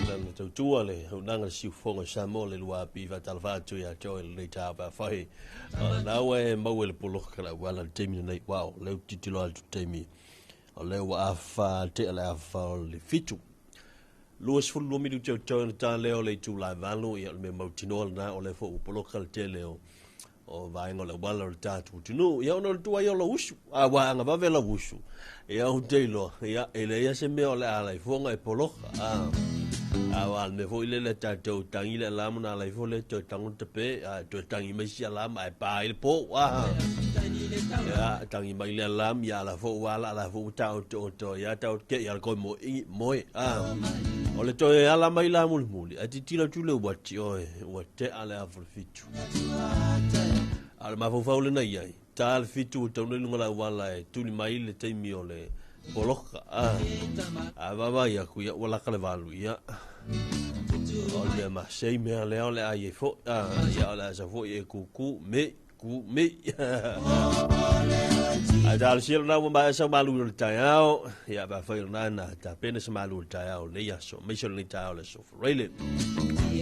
lana tautua le auaunaga le siufofoga o Samoa le 2AP faatalofa atu ia te oe lenei taeao pe afai o lena ua e maua i le poloka le auala i le taimi lenei. Wow, lea ou te tilotilo atu i le taimi o lea ua afa tea le afa o le 7. 22 minute o totoe ona ta lea o le itula e 8, ia o le mea mautinoa lena o lea foi ua poloka le tele o vaega o le auala o le tatou atunuu. Ia ona o le tuai o lou usu, a ua agavave lau usu, ia ou te iloa, ia e leai se mea o le a ala ai fuaga e poloka. A ua le mea foi lele tatou tangi le alarm na ala ai fua le toe tago tape, a toe tangi mai si alarm ae pa ai le po. Ia tangi mai le alarm, ia ala fua ua ala, ala fua ua taoto ia taoto ke ia koe moe ingi moe. O le toe ala mai la mulimuli, ae tilotilo atu le uati oe, ua tea le afa o le 7. A o le mafaufau lena i ai, ta le 7 ua taunuu i luga o le auala e tuli mai le taimi o le poloka. A vaavaai atu, ia ua laka le 8, ia o le mea masei mea lea o le a iai foi. Ia o le a sau foi e kuku me, ku me. Ae talosia lena ua maea sau malu o le taeao. Ia pe afai o lena na tapena se malu o le taeao o lenei aso, aemaise o lenei taeao o le aso Faraile.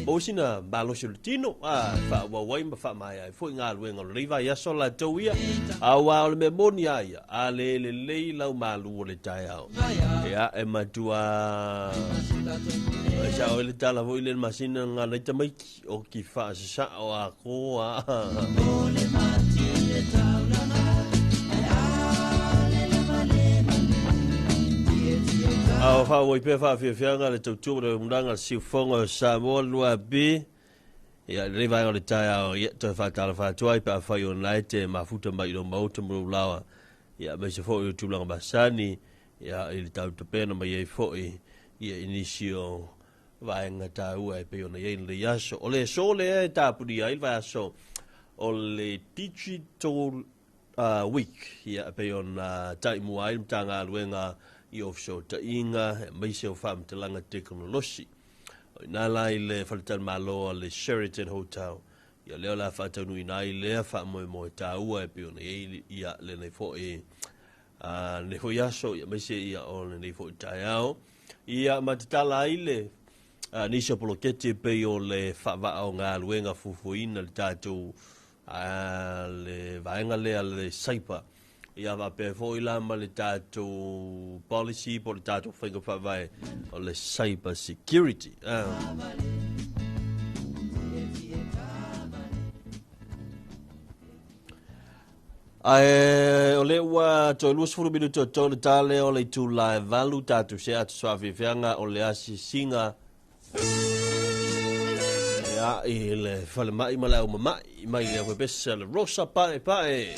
Maua sina malosi o le tino, faaauau ai ma faamaea ai foi galuega o lenei vaiaso latou ia. Aua o le mea moni a ia, a le lelei lau malu o le taeao. Ia e matua sa o le tala foi le masina ngā nei tamaiti o ki whaasasa o a koa. A o whaawai pea whaafiafianga le tautua le unanga le siufonga o Samoa 2B. Ia lenei vaega o le taeao, ia toe whaatala whaatuai pe afai o nai te mafuta mai ilo mauta mo lawa. Ia meise foi o tulaga masani, ia i le tautapena mai ai foi, ia inisi o vaega tāua e pei ona iai lenei aso. O le aso lea e tāpuni ai le vaiaso o le Digital Week, ia e pei ona taimua ai le Matagaluega i ofisa o ta'iga, aemaise o faamatalaga tekonolosi. O ina la i le faletalomalo a le Sheraton Hotel, ia lea o le a faataunuuina ai lea faamoemoe tāua e pei ona iai ia lenei foi lenei foi aso, ia aemaise ia o lenei foi taeao. Ia ma tatala ai le nisi o poloketi e pei o le faavaa o galuega fuafuaina le tatou le vaega lea le cyber. Ia faapea foi la ma le tatou policy po o le tatou faiga faavae o le cyber security. Ae o le ua toe 20 minute o totoe le tale o le itula e 8 tatou se atu soafiafiaga o le asiasiga ia i le falemai ma le aumamai mai le aufepesa le Rosa Pae Pae.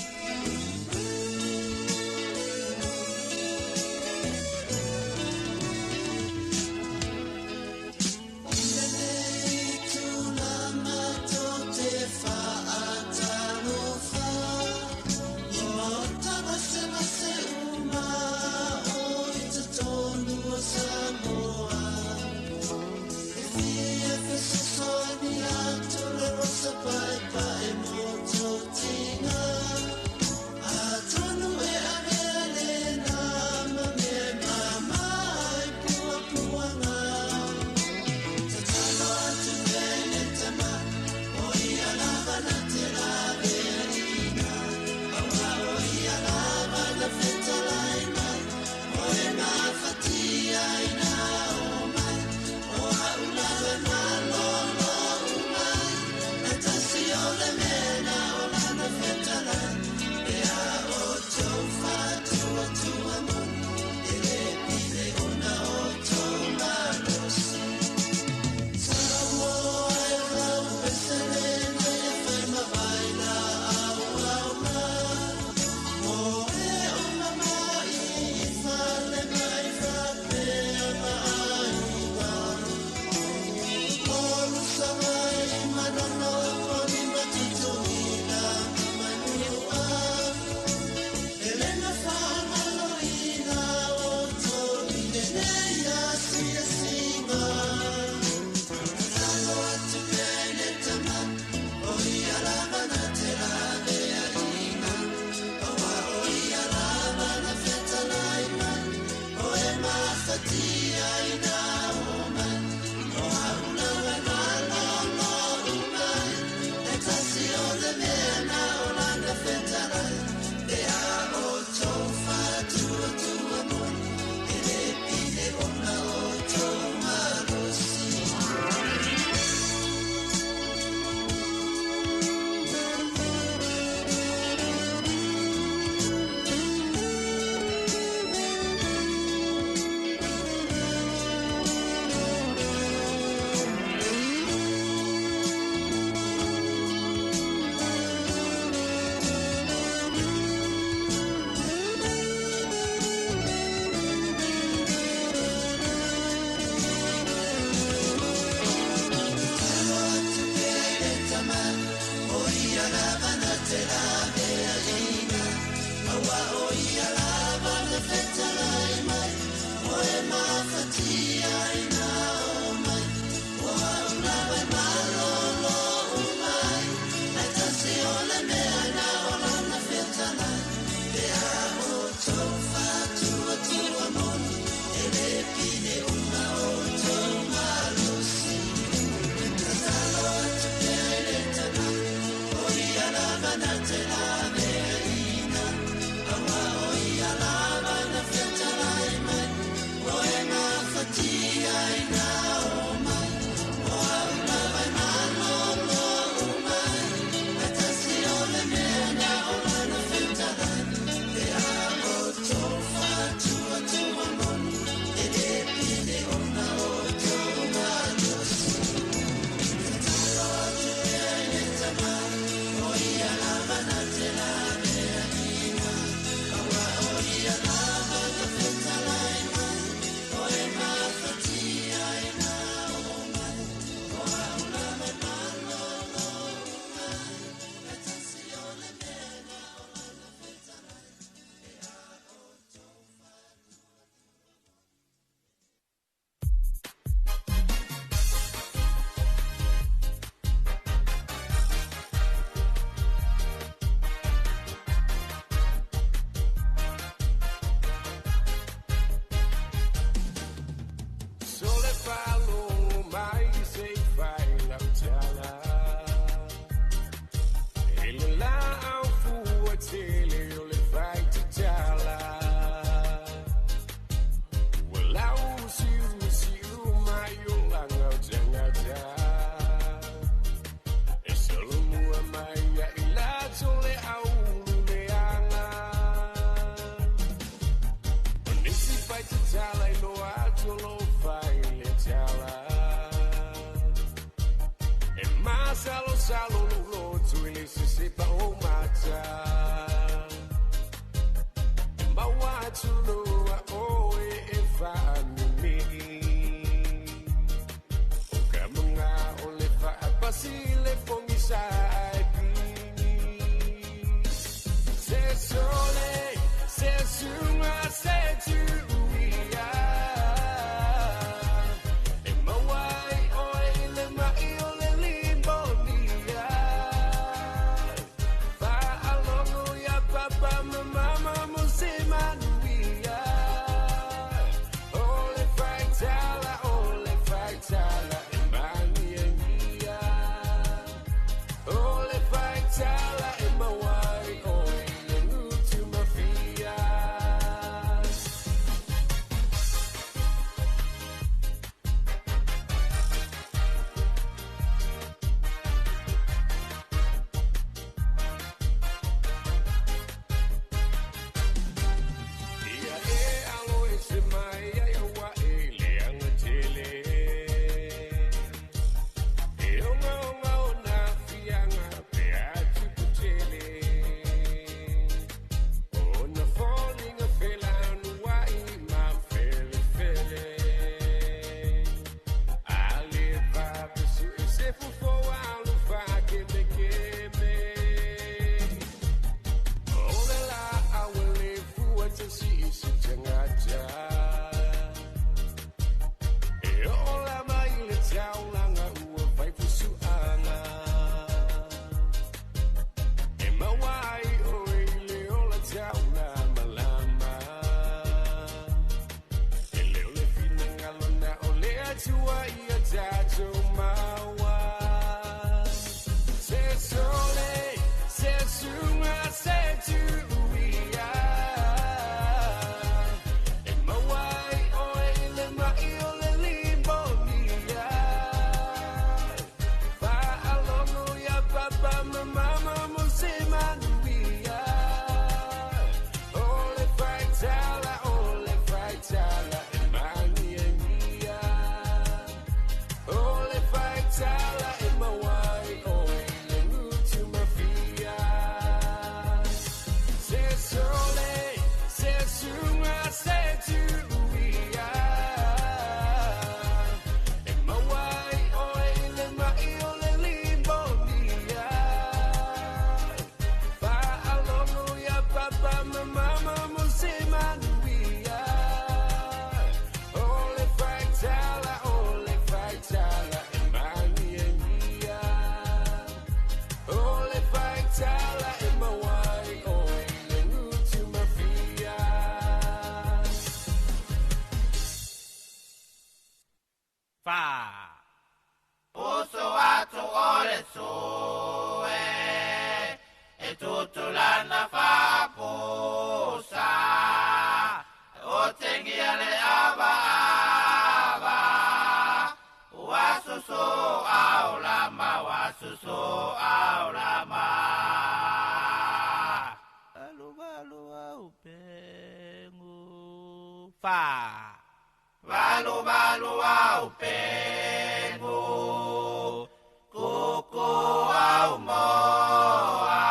Masalo loto ile sisipa o mata Mawatuloa oe e whaanumi O ka mga o le whaapasi le fongisa ai pini Se sole, se sunga, se tuia E mawai oe le mai o le limbonia Whaalongo ia papa ma mama mo se manuia O le whaitala, o le whaitala e mania ngia O le whaitala e mawai oe le ngutu mafia. Ia e alo e se mai ia ua e le anga tele. E onga onga o nā fianga pe atu putele. O na fōninga fela anuai ma fele fele. Ale pape su e se fufo alu fa keme keme. Ole la awele fua te si isi tangata. E ola mai le taulanga ua vai fusuanga. E mawai o i le ola taula malama. E leo le fina ngalona o le atua ia tātou maua. Se sole, se sunga, se tuia. E mawai oe i le mai o le limbonia. Whaalongo ia papa ma mama mo se manuia. O le whaitala, o le whaitala e mania ngia. O le whaitala e mawai oe le ngutu mafia. Se sole, se sunga, se tuia. E mawai oe i le mai o le limbonia. Whaalongo ia papa ma mama mo se manuia. O le whaitala, o le whaitala e mania ngia. O le whaitala e mawai oe le ngutu mafia. Fa. Uso atu o le sue, e tutulana fapusa, o tengia le ava ava, wasusu aulama, wasusu aulama. Alu valu au pengu. Fa. Valu valu au pengu, kuku au moa,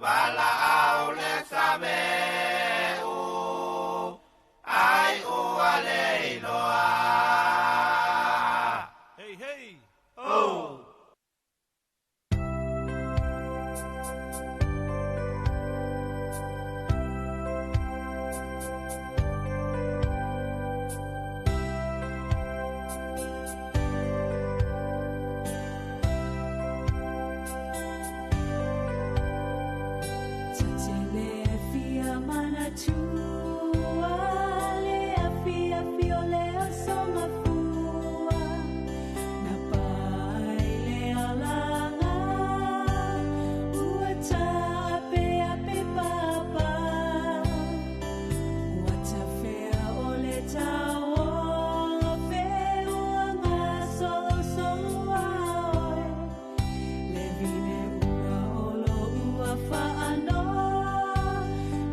vala au le sabeu, ai ua le iloa. Hey, hey! Oh!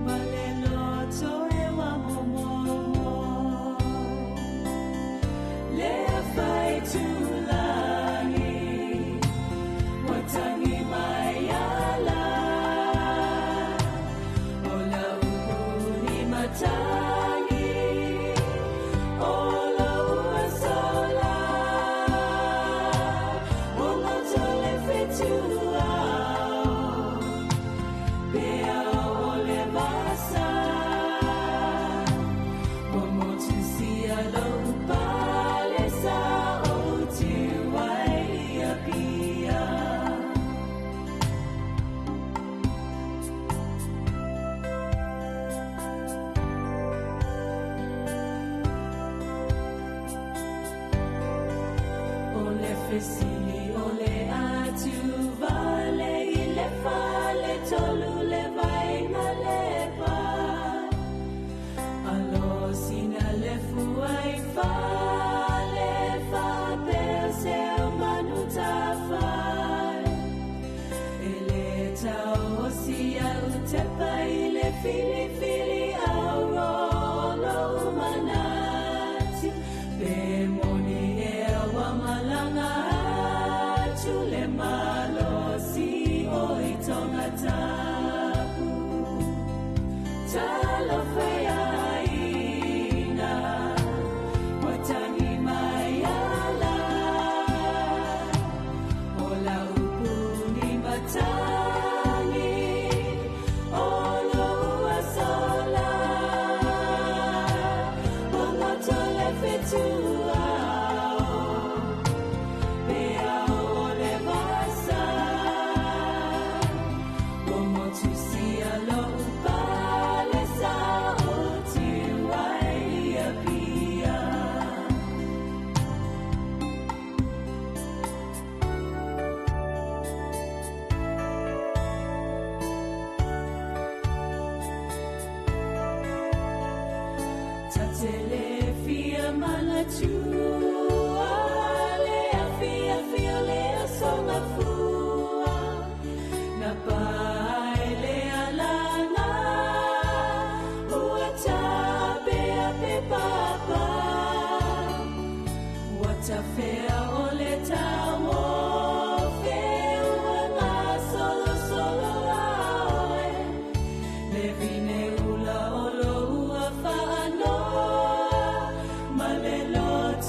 Wha sili o le atu vale i le fale tolu le vainga lepa. Alo sina le fuai fale fapea se o manu tafai. E le tau o si au tepa i le filifili au rolo manatu. Pe moni e awa malanga atu le malosi o i tonga tapu. Talofa ia watangi mai ala. O la upu ni matangi, o lo ua sola. Wangoto le fetua o, pe au o le vasa. O motu sia lo upale sa o tiwai ia pia. Tatele fia manatua, le afia fia le asonga fua. Na pae le alanga, ua tape a pe papa. Ua tafea o le tau fe, ua ngā solo solo aoe. Le vine ula o lo ua whaanoa, ma le loto.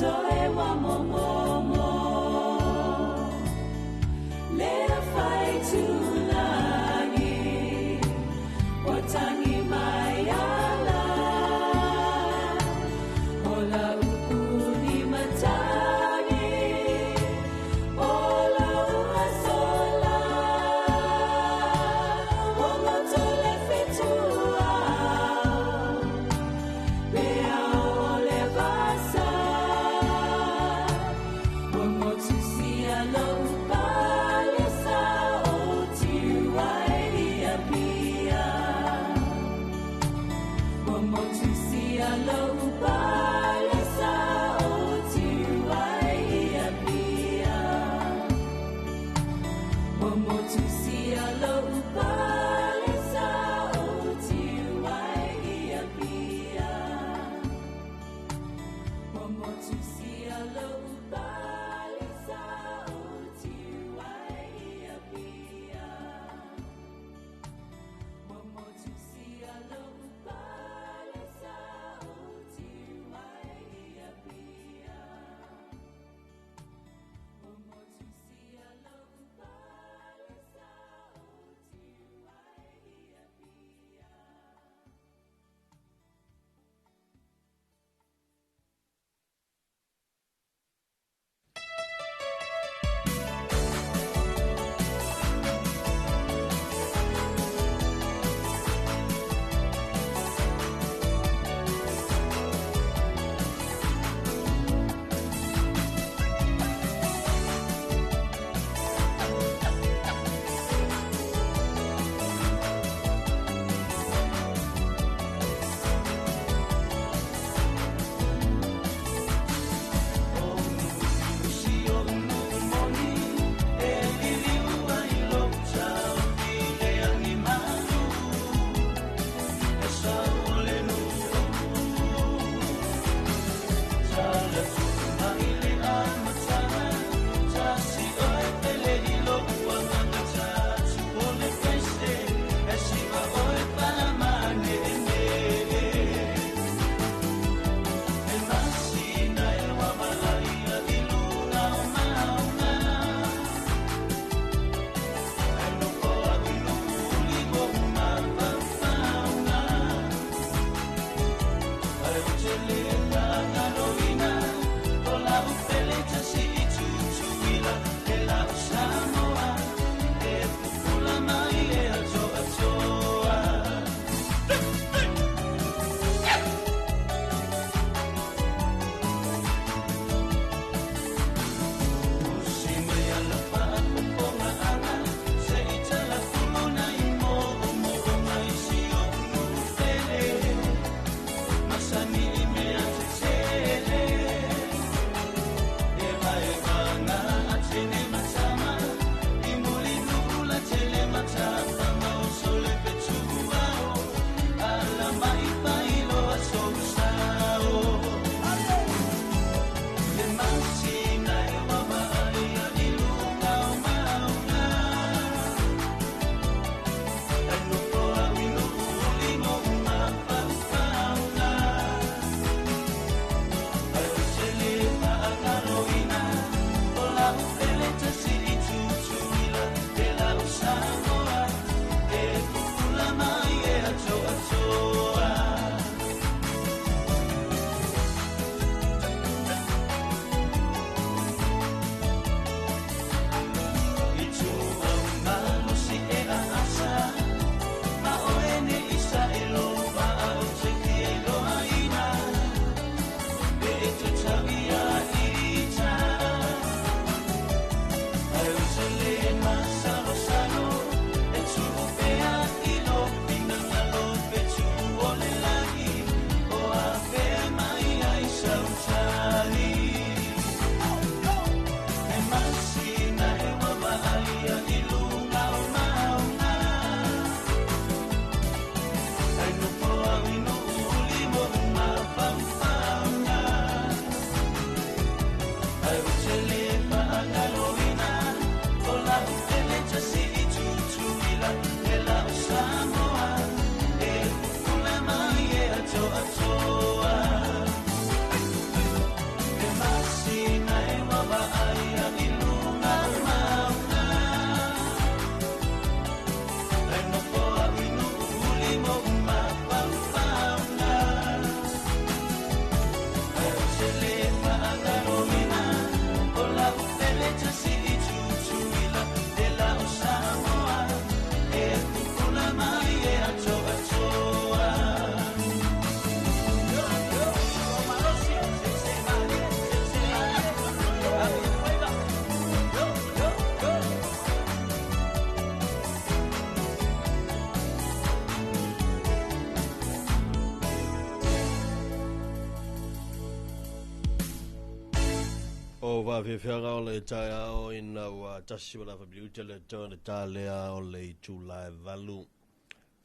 lou faafiafiaga o le taeao ina ua tasi ma le afa minute le toe ona talea o le itula e valu.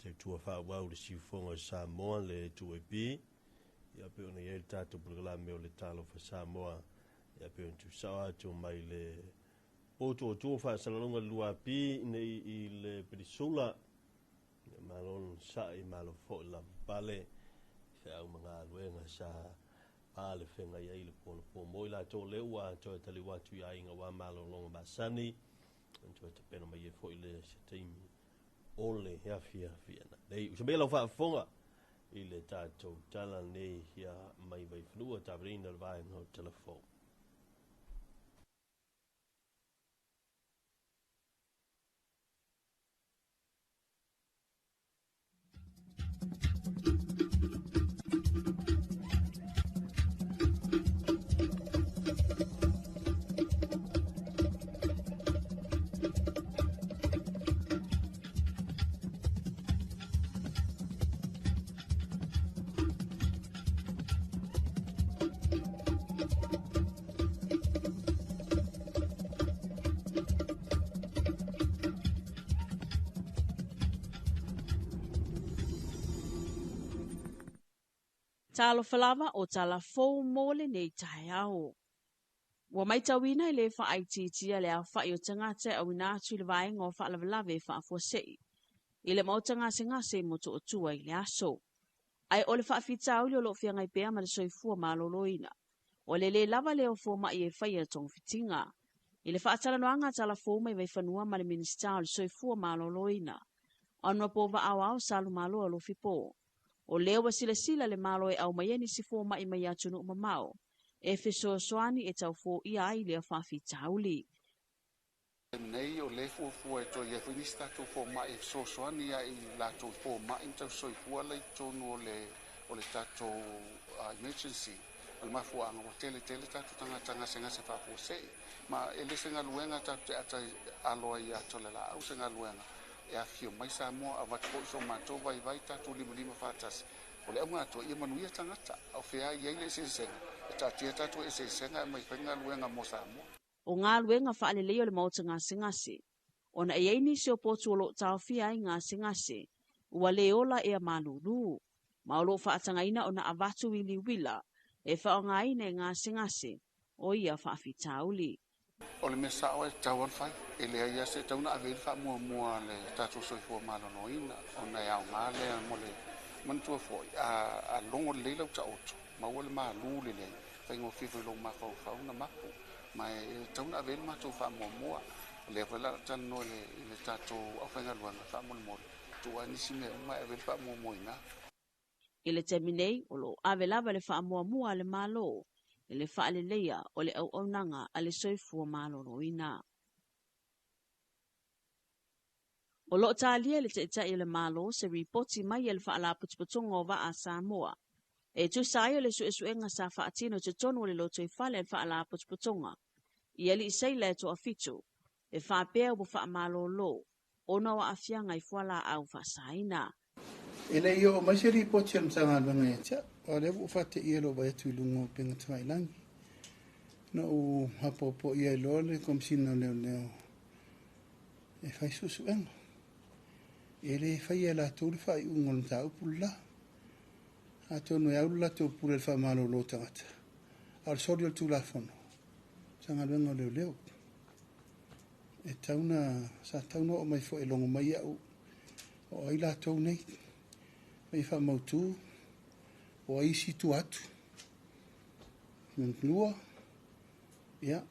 Te tua faaauau le siufoga o Samoa le 2AP. Ia pei ona i ai le tatou polokalame o le Talofa Samoa. Ia pei ona tuusao atu mai le potuatua faasalalauga le 2AP nei i le Penisula. Ia malo onosai, malo foi lavapapale i feau ma galuega sa pa le feagai ai i le po anapo. Mo i latou o lea ua toe taliu atu i aiga aua malologa masani, ona toe tapena mai ai foi lea i se taimi o le afiafi ananei. Usa maia lau faafofoga i le tatou tala nei ia mai Vaifanua, tapenaina le vaega o Telefou. Talofa lava o tala fou mo lenei taeao. Ua matauina e le faaitiitia le aofai o tagata e auina atu i le vaega o faalavelave faafuasei i le maota gasegase i Motootua i le aso. Ae o le faafitauli o lo o feagai pea ma le soifua maloloina, o le lē lava lea o fomai e faia togafitiga. I le faatalanoaga a tala fou mai Vaifanua ma le Minisita o le Soifua Maloloina, Honourable Vaaoao Salumaloa Alofipo, o lea ua silasila le Malo e aumai ai nisi fomai mai atunuu mamao e fesoasoani e tau foia ai lea faafitauli. Taimi nei, o lea e fuafua e toe i ai foi nisi tatou fomai e fesoasoani ia i latou i fomai ma tausisoifua la i totonu o le o le tatou emergency. O le mafuaaga ua tele tele tatou tagata gasegase faafuasei ma e le se galuega tatou te ata alo ai ia Tolelaau se galuega e afifio mai Samoa avatu foi so matou vaivai tatou limalima faatasi. O le auga atoa ia manuia tagata a o fea i ai le eseesega e taatia tatou eseesega e aumai fai galuega mo Samoa. O galuega faalelei o le maota gasegase. Ona e i ai nisi o potu o lo o taofia ai gasegase, ua le ola ea malūlū, ma o lo o faatagaina ona avatu wiliwila e faaaogaina e gasegase o ia faafitauli. O le mea sao e tatau ona fai, e leai lava se tatau ona ave i ai le faamuamua a le tatou soifua maloloina ona e aoga lea mo le manatua foi a logo lelei lau taoto, maua le malu lelei, faigofie foi i lou mafaufau ona mapu. Ma e tatau ona ave i ai le matou faamuamua. O lea foi la a talanoa i le tatou aufaigaluega faamolemole, tuu lava nisi mea uma ae ave i ai le faamuamua i ina. I le taimi nei, o lo o ave lava le faamuamua a le Malo i le faaleleia o le auaunaga a le soifua maloloina. O lo o talia e le Taitai o le Malo se ripoti mai a le Faalapotopotoga o Vaa a Samoa e tusa ai o le suesuega sa faatino i totonu o le lotoifale a le Faalapotopotoga i alii seila e toafitu e faapea ua faamalolo ona o aafiaga i fualaau faasaina. E le i oo mai se lipoti a le Matagaluega ia te au, a o lea ua ou faateia i lou vaai atu i luga o upega tafailagi. Na ou apoapoia ai loa le Komesina o Leoleo e fai suesuega. E le faia e latou le faaiuga o le mataupu le la. Atonu e au le latou pule i le faamalolo o tagata, a o le soli o le Tulafono, Matagaluega o Leoleo. E tatau na, sa tatau na oo mai foi e logo mai au o ai latou nei, ma ia faamautu o ai isi tua atu. Lua, ia,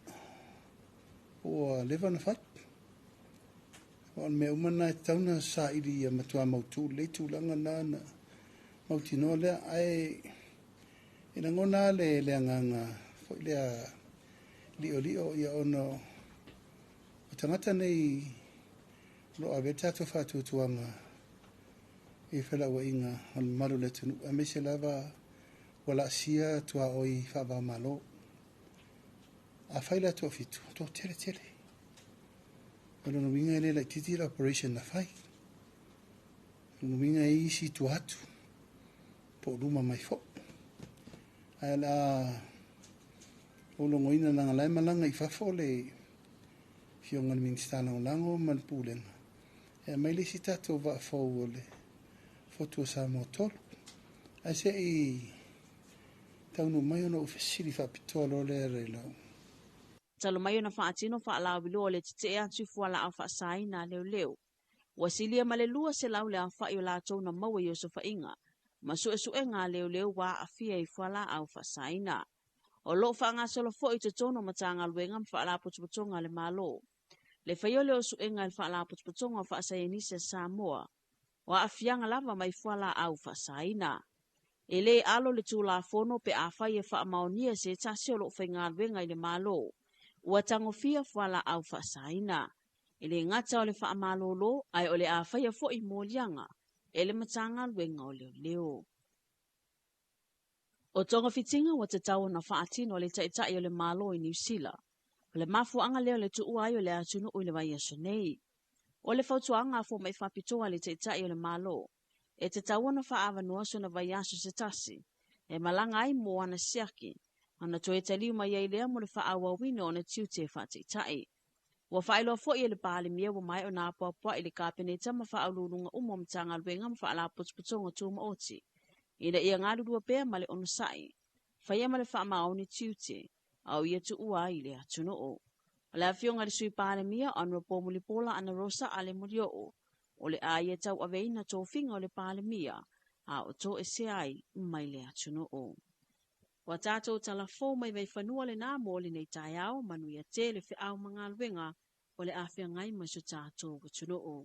ua leva na fai. O le mea uma na e tatau na saili ia matua mautu lelei tulaga na na mautinoa lea. Ae e lagona lava le agaga foi lea li'oli'o ia ona o tagata nei o lo o ave ai le tatou faatuatuaga i felauaiga o le mamalu o le atunuu, aemaise lava ua laasia tuaoi faava-o-Malo. Afai la toafitu, toatele tele. O lona uiga e le laitiiti le operation na fai. O lona uiga e i ai isi i tua atu, po o luma mai foi. Ae o le a Logoina laga lae malaga i fafo le afioga i le Minisita Lagolago ma le Pulega e aumai le isi tatou vaafou o le Fotu o Samoa 3. Ae seʻi taunuu mai ona ou fesili faapitoa loa lea Railau. Talu mai ona faatino faalauiloa o le tetee atu i fualaau faasaina a leoleo. Ua silia ma le 200 le aofai o latou na maua i osofaiga ma suesuega a leoleo ua aafia i fualaau faasaina. O loo faagasolo foi i totonu o Matagaluega ma Faalapotopotoga a le Malo. Le faia o le osuega e le Faalapotopotoga o Faasaienisi a Samoa, o aafiaga lava mai fualaau faasaina. E lē alo le Tulafono pe afai e faamaonia se tasi o loo faigaluega i le Malo ua tagofia fualaau faasaina. E lē gata o le faamalōlō ae o le a faia foʻi moliaga e le Matagaluega o Leoleo. O togafitiga ua tatau ona faatino e le Taitai o le Malo i Niu Sila. O le mafuaaga lea o le tuua ai o le atunuu i le vaiaso nei. O le fautuaga a fomai faapitoa a le Taitai o le Malo, e tatau ona faaavanoa sona vaiaso se tasi e malaga ai mo ana siaki, ona toe taliu mai ai lea mo le faaauauina o ona tiute faataitai. Ua faailoa foi e le Palemia ua maea ona apoapoai le Kapeneta ma faauluuluga uma o Matagaluega ma Faalapotopotoga Tumaoti ina ia galulua pea ma le onosai, faia ma le faamaoni tiute, a o ia tuua ai i le atunuu. O le afioga i le Sui Palemia, Honourable Mulipola Anarosa Ale Molioo, o le a ia tauaveina tofiga o le Palemia, a o toesea ai mai le atunuu. Ua tatou talafou mai vaifanua lenā mo lenei taeao, manuia tele feau ma galuega o le a feagai ma si o tatou atunuu.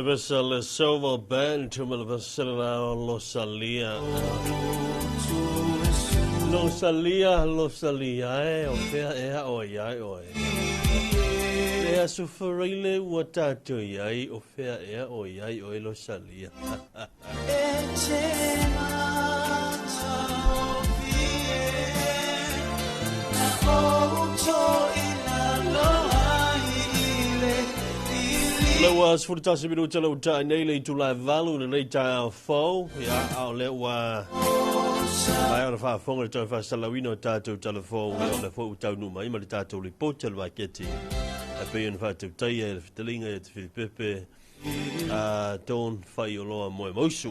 Vesa le Silver Band ma le Vaselina Losalia. Losalia, Losalia, e o fea ea o iai oe. Le aso faraile ua tātou iai o fea ea o iai oe Losalia. Le ua 11 minuta le utai nei le itula e valu le nei taeao fou. Ia, a o le ua mai ona faafofoga le toe faasalauina o tatou talafou ia o le foi ua taunuu mai ma le tatou lipoti a le maketi e pei ona faatautaia e le fetalaiga ia Te Filipepe a Dawn Faioloa Moemausu.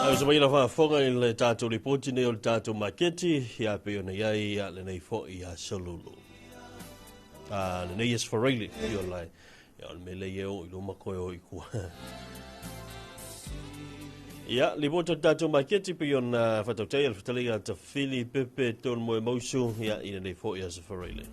Au sa mai la faafofoga i le tatou lipoti nei o le tatou maketi ia pei ona iai ia lenei foi ia Salulu. Lenei aso faraile i o lai. Ia o le mea lea ia o i luma koe o i kua. Ia, lipoti o le tatou maketi pei ona faatautai a le fetalaiga a Tafili Pepe Tonu Moemausu ia i lenei foi aso faraile.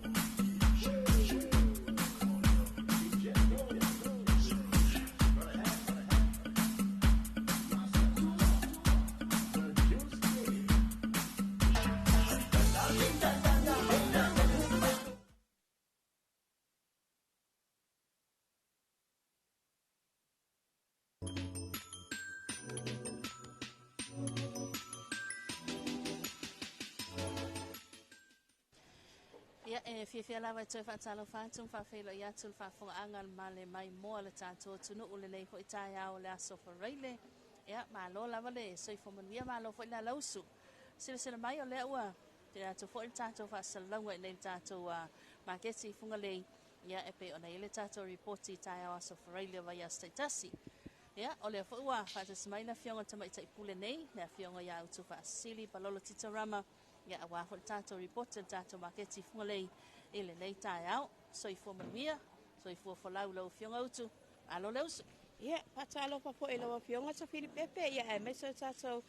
Ia, e fiafia lava e toe faatalofa atu ma faafeiloai atu le faafofogaaga a le male maimoa le tatou atunuu lenei foi taeao o le aso faraile. Ia, malo lava le soifua manuia, malo foi le alausu. Silasila mai o lea ua tele atu foi le tatou faasalalauga i nei le tatou maketi i Fugalei. Ia, e pei ona i ai le tatou ripoti i taeao aso faraile o vaiaso taitasi. Ia, o lea foi ua faatasi mai le afioga i le Tamaitai Pule nei, le afioga ia Utufaasisili Palolo Tito Rama, ia aua foi le tatou ripoti o le tatou maketi i Fugalei i lenei taeao. Soifua manuia, soifua folau lau afioga Utu, malo le usu. Ia, faatalofa foi i lau afioga Tafili Pepe, ia aemaise o tatou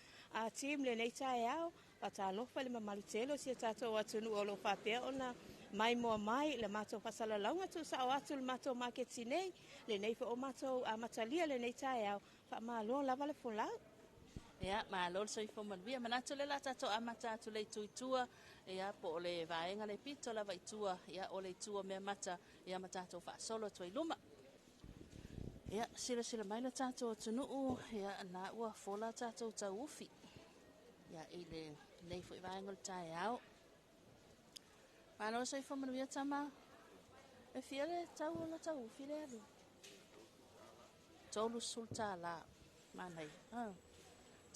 team lenei taeao. Faatalofa i le mamalu tele o si a tatou atunuu o lo o faapea ona maimoa mai le matou faasalalauga tuusao atu le matou maketi nei, lenei foi o matou amatalia lenei taeao. Faamalo lava le folau. Ia, malo le soifua manuia. Manatu o lea o le a tatou amata atu le itu i tua, ia, po o le vaega le pito lava i tua, ia, o le itu o Meamata, ia, ma tatou faasolo atu ai i luma. Ia, silasila mai le tatou atunuu, ia, na ua fola tatou tauufi, ia, i lenei foi vaega o le taeao. Malo le soifua manuia tama. E fia le tau o la tauufi le alu? $30. Manaia.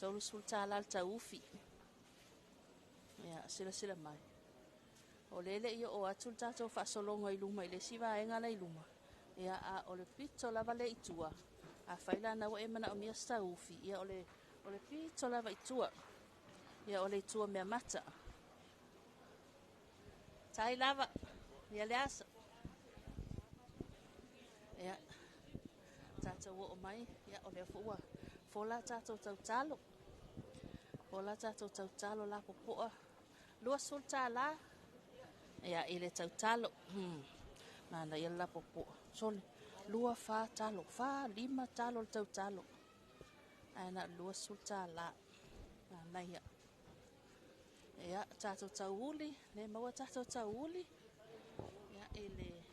$30 le taufi. Ia, silasila mai. O lea e le i oo atu le tatou faasologa i luma i le isi vaega la i luma. Ia, a o le pito lava lea i tua. Afai la na ua e manaomia se taufi, ia o le pito lava i tua. Ia, o le itu o mea mata. Tai lava, ia le asa. Ia, tatou oo mai, ia o lea foi ua fola tatou tautalo. Fola tatou tautalo la popoa. $20, ia i le tautalo. Mana ia la popoa. Sole, 2 4 talo, 4 5 talo le tautalo. Ai na $20. Mana ia. Ia, tatou tauuli, le maua tatou tauuli. Ia, i le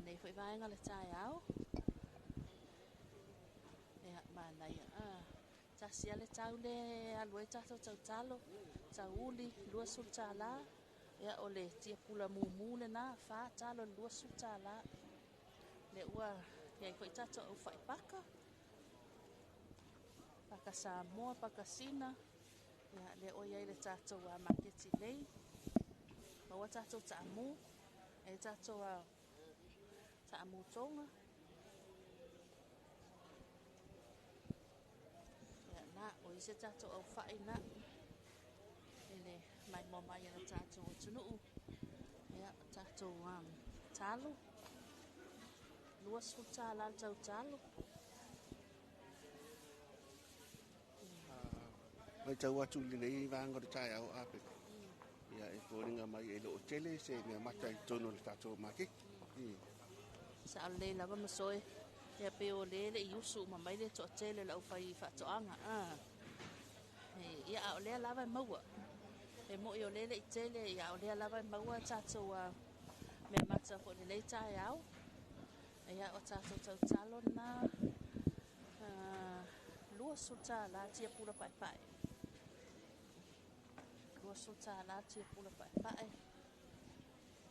nei foi vaega le taeao. Ia, mana ia. Tasi a le tau le alu ai tatou tautalo, tauuli, $20. Ia, o le tiapula mumu lena, 4 talo le $20. Le ua iai foi tatou au fai paka. Paka Samoa, paka Sina. Ia, le o iai le tatou maketi nei. Maua tatou taamu. E tatou taamu tonga. Ia, na, o ise tatou au fai na. Ele mai mo mai ana tatou atunuu. Ia, tatou talo. $20 le tautalo. Mai tau atu i lenei vaega o le taeao a pe. Ia, e foliga mai e le o tele se mea mata i totonu o le tatou maketi. Sa o lelei lava ma soe. Ia pe o le le i usu uma mai le toatele le aufai faatoaga. Ia, a o lea lava e maua. E moi o le le i tele, ia o lea lava e maua tatou mea mata foi lenei taeao. Ia, o tatou tautalo na $20 tiapula paepae. $20 tiapula paepae.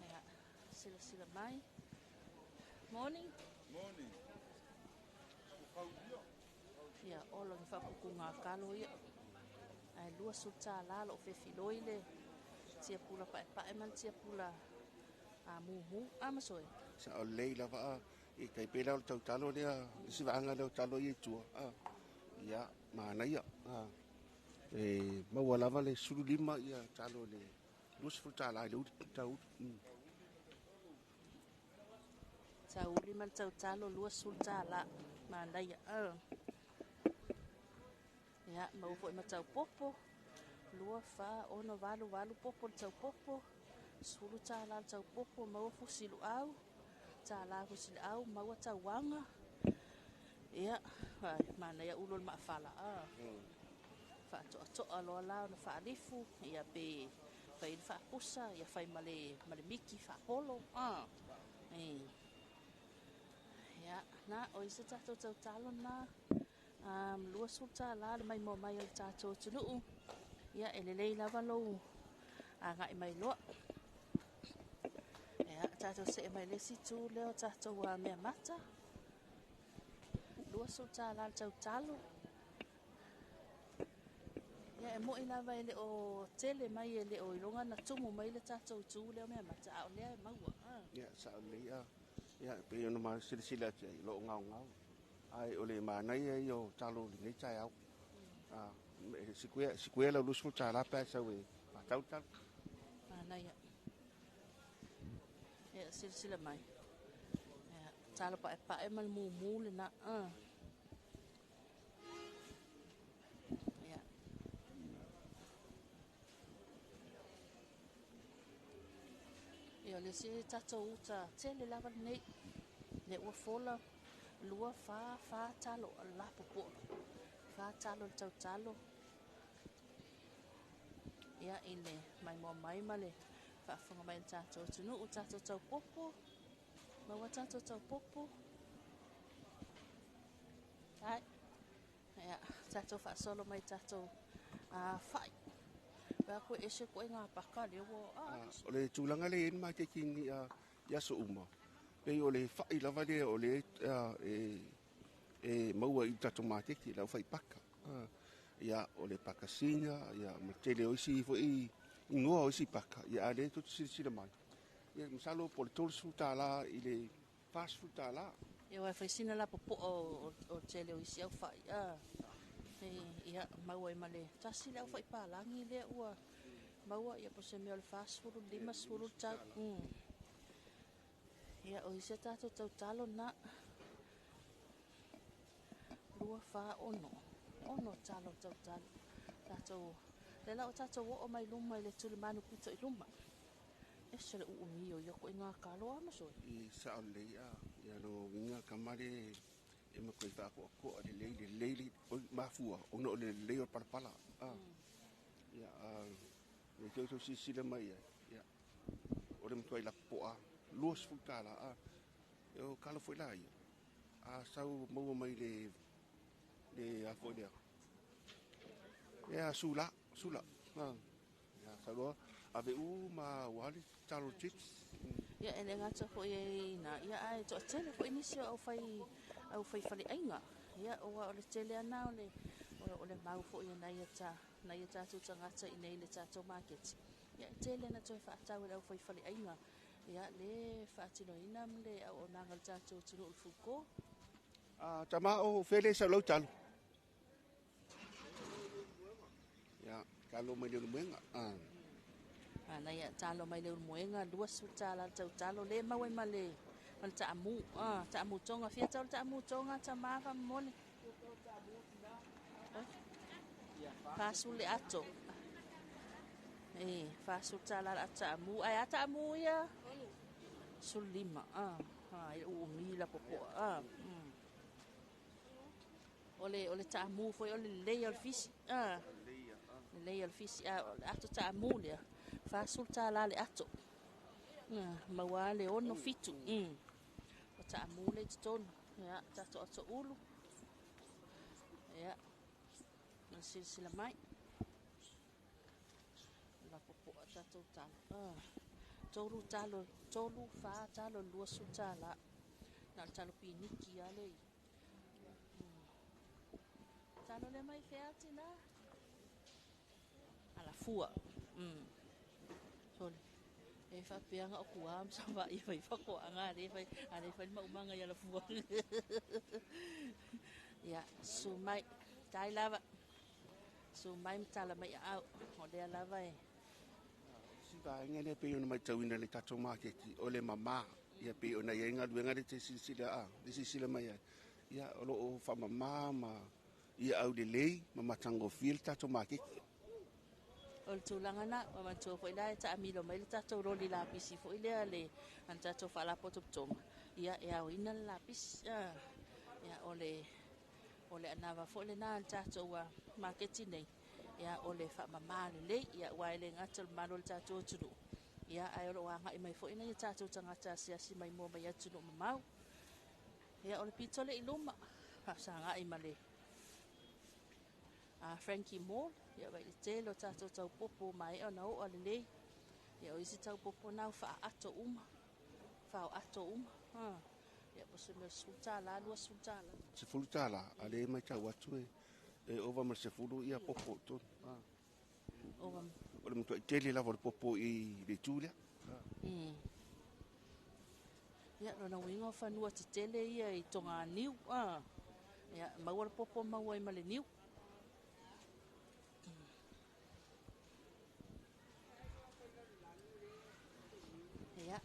Ia, silasila mai. Morning. Morning. Ia, ola ni whapuku ngā kalo ia. Ai $20 lo fefiloi le tiapula paepae ma le tiapula mumu. A masoe. Sa o lei lava i tai pela o le tautalo lea, isi vaanga lea o talo ia i tua. Ia, manaia. E maua lava le 15 ia talo le $20 i le uli, tauli. Tauli ma le tautalo $20. Manaia. Ia, maua foi ma taupopo. 2 4 6 8 8 popo le taupopo. $10 le taupopo, maua fusi luau. Tala fusi luau, maua tauanga. Ia, manaia ulo le maafala. Faatoatoa loa la ona faalifu, ia pe fai le faapusa, ia fai ma le miki faapolo. Ia, na, o ise tatou tautalo na. $20 le maimoa mai o le tatou atunuu. Ia, e lelei lava lou agai mai loa. Ia, tatou see mai le isi tu lea o tatou mea mata. $20 le tautalo. Ia, e moi lava e le o tele mai e le o iloga na tumu mai le tatou tu lea o mea mata. A o lea e maua. Ia, sa o lelei a. Ia, pe ona ma silasila atu ai, lo o ngaongao. Ai, o le manaia ia o talo lenei taeao. Sikuea lau $20 pe sau e whātau talo. Manaia. Ia, silasila mai. Ia, talo paepae ma le mumu le na. Ia. Ia, o le isi tatou uta tele lava lenei. Le ua fola 2 4 4 talo la popoa. 4 talo le tautalo. Ia, i le maimoa mai ma le faafofoga mai le tatou atunuu, tatou taupopo. Maua tatou taupopo. Ai. Ia, tatou faasolo mai tatou fai. Pea koe ese koe ngā paka lea ua. O le tulaga le i maketi ni i aso uma. Pei o le fai lava lea o le e maua i tatou maketi lau fai paka. Ia, o le pakasina, ia, ma tele o isi foi igoa o isi paka, ia, a lea tou te silasila mai. Ia, masalo po o le $30 i le $40. Ia aua e fai sina lapopoa o le tele o isi aufai a. Ia, maua ai ma le tasi le aufai palagi lea ua maua, ia po o se mea o le 40 i le 50 le tau. Ia, o isi a tatou tautalo na. 2, 4, 6. 6 talo tautalo. Tatou, lea la ua tatou oo mai luma i le tulimanu pito i luma. Ese le uumi o ia koʻiga kalo a masoe. I sao lelei a ia lo uiga kama le e matua faakoakoa lelei lelei le oi mafua ona o le lelei o le palapala a ia a le tau tau silasila mai ai ia o le matua lapopoa $20 a e o kalo foi la ia a sau maua mai le le a foi lea ia sula sula a ia sau loa ave uma ua le talo chips. Ia, e le gata foi i ina, ia ae toatele foi nisi o aufai aufai faleaiga. Ia ua o le tele ana o le o le mau foi a nai a nai a tatou tagata i nei le tatou maketi. Ia e tele na toe faatau e le aufai faleaiga. Ia le faatinoina ma le auaunaga o le tatou atunuu i le fuko. A tama o fele sau lau talo. Ia, talo mai le Ulumoega. A. Manaia, talo mai le Ulumoega, $20 le tautalo, le maua ai ma le ma le taamu, a taamu toga, fia tau le taamu toga tama faamomoli. 40 le ato. E, $40 le ato taamu. Ae a taamu ia? 15. A, a, e uumi la popoa. A, O le taamu foi o le lelei o le fisi. A, lelei o le fisi. A, o le ato taamu lea, $40 le ato. Maua le 6 7. O taamu le i totonu. Ia, tatou ato ulu. Ia, na silasila mai. La popoa tatou talo. Tolu talo, tolu, fa talo, $20. Na o le talo piniki a le i. Talo lea mai fea tina? Alafua. Sole. E faapea o kua ma sa vai fai fakoaga le fai a le fai maumaga i alafua. Ia, su mai. Tai lava. Su mai matala mai au. O lea lava e. Si vaega lea pei ona matauina le tatou maketi o le mamā ia pei ona i ai galuega le te silasila a le silasila mai ai ia o loo faamamā ma ia aulelei ma matagofie le tatou maketi. O le tulaga na, ua manatua foi la e taamilo mai le tatou loli lapisi foi lea le ana tatou faalapotopotoga, ia e aoina le lapisi. Ia o le anava foi lena le tatou maketi nei, ia o le faamamā lelei, ia ua e le gata o le mamalu o le tatou atunuu, ia ae o loo agai mai foi nai tatou tagata asiasi mai mua mai atunuu mamao. Ia o le pito le i luma, faasagai ma le Frankie Moore, ia vai le tele o tatou taupopo maea ona oo lelei. Ia o isi taupopo nau faaato uma, fao ato uma. Ia po se mea $10, $20. $10, a le mai tau atu e ova ma le 10 ia popo i totonu. Ova. O le matuai tele lava o le popo i le itu lea. Ia, lona uiga o fanua tetele ia i toganiu. Ia, maua le popo maua ai ma le niu. Ia,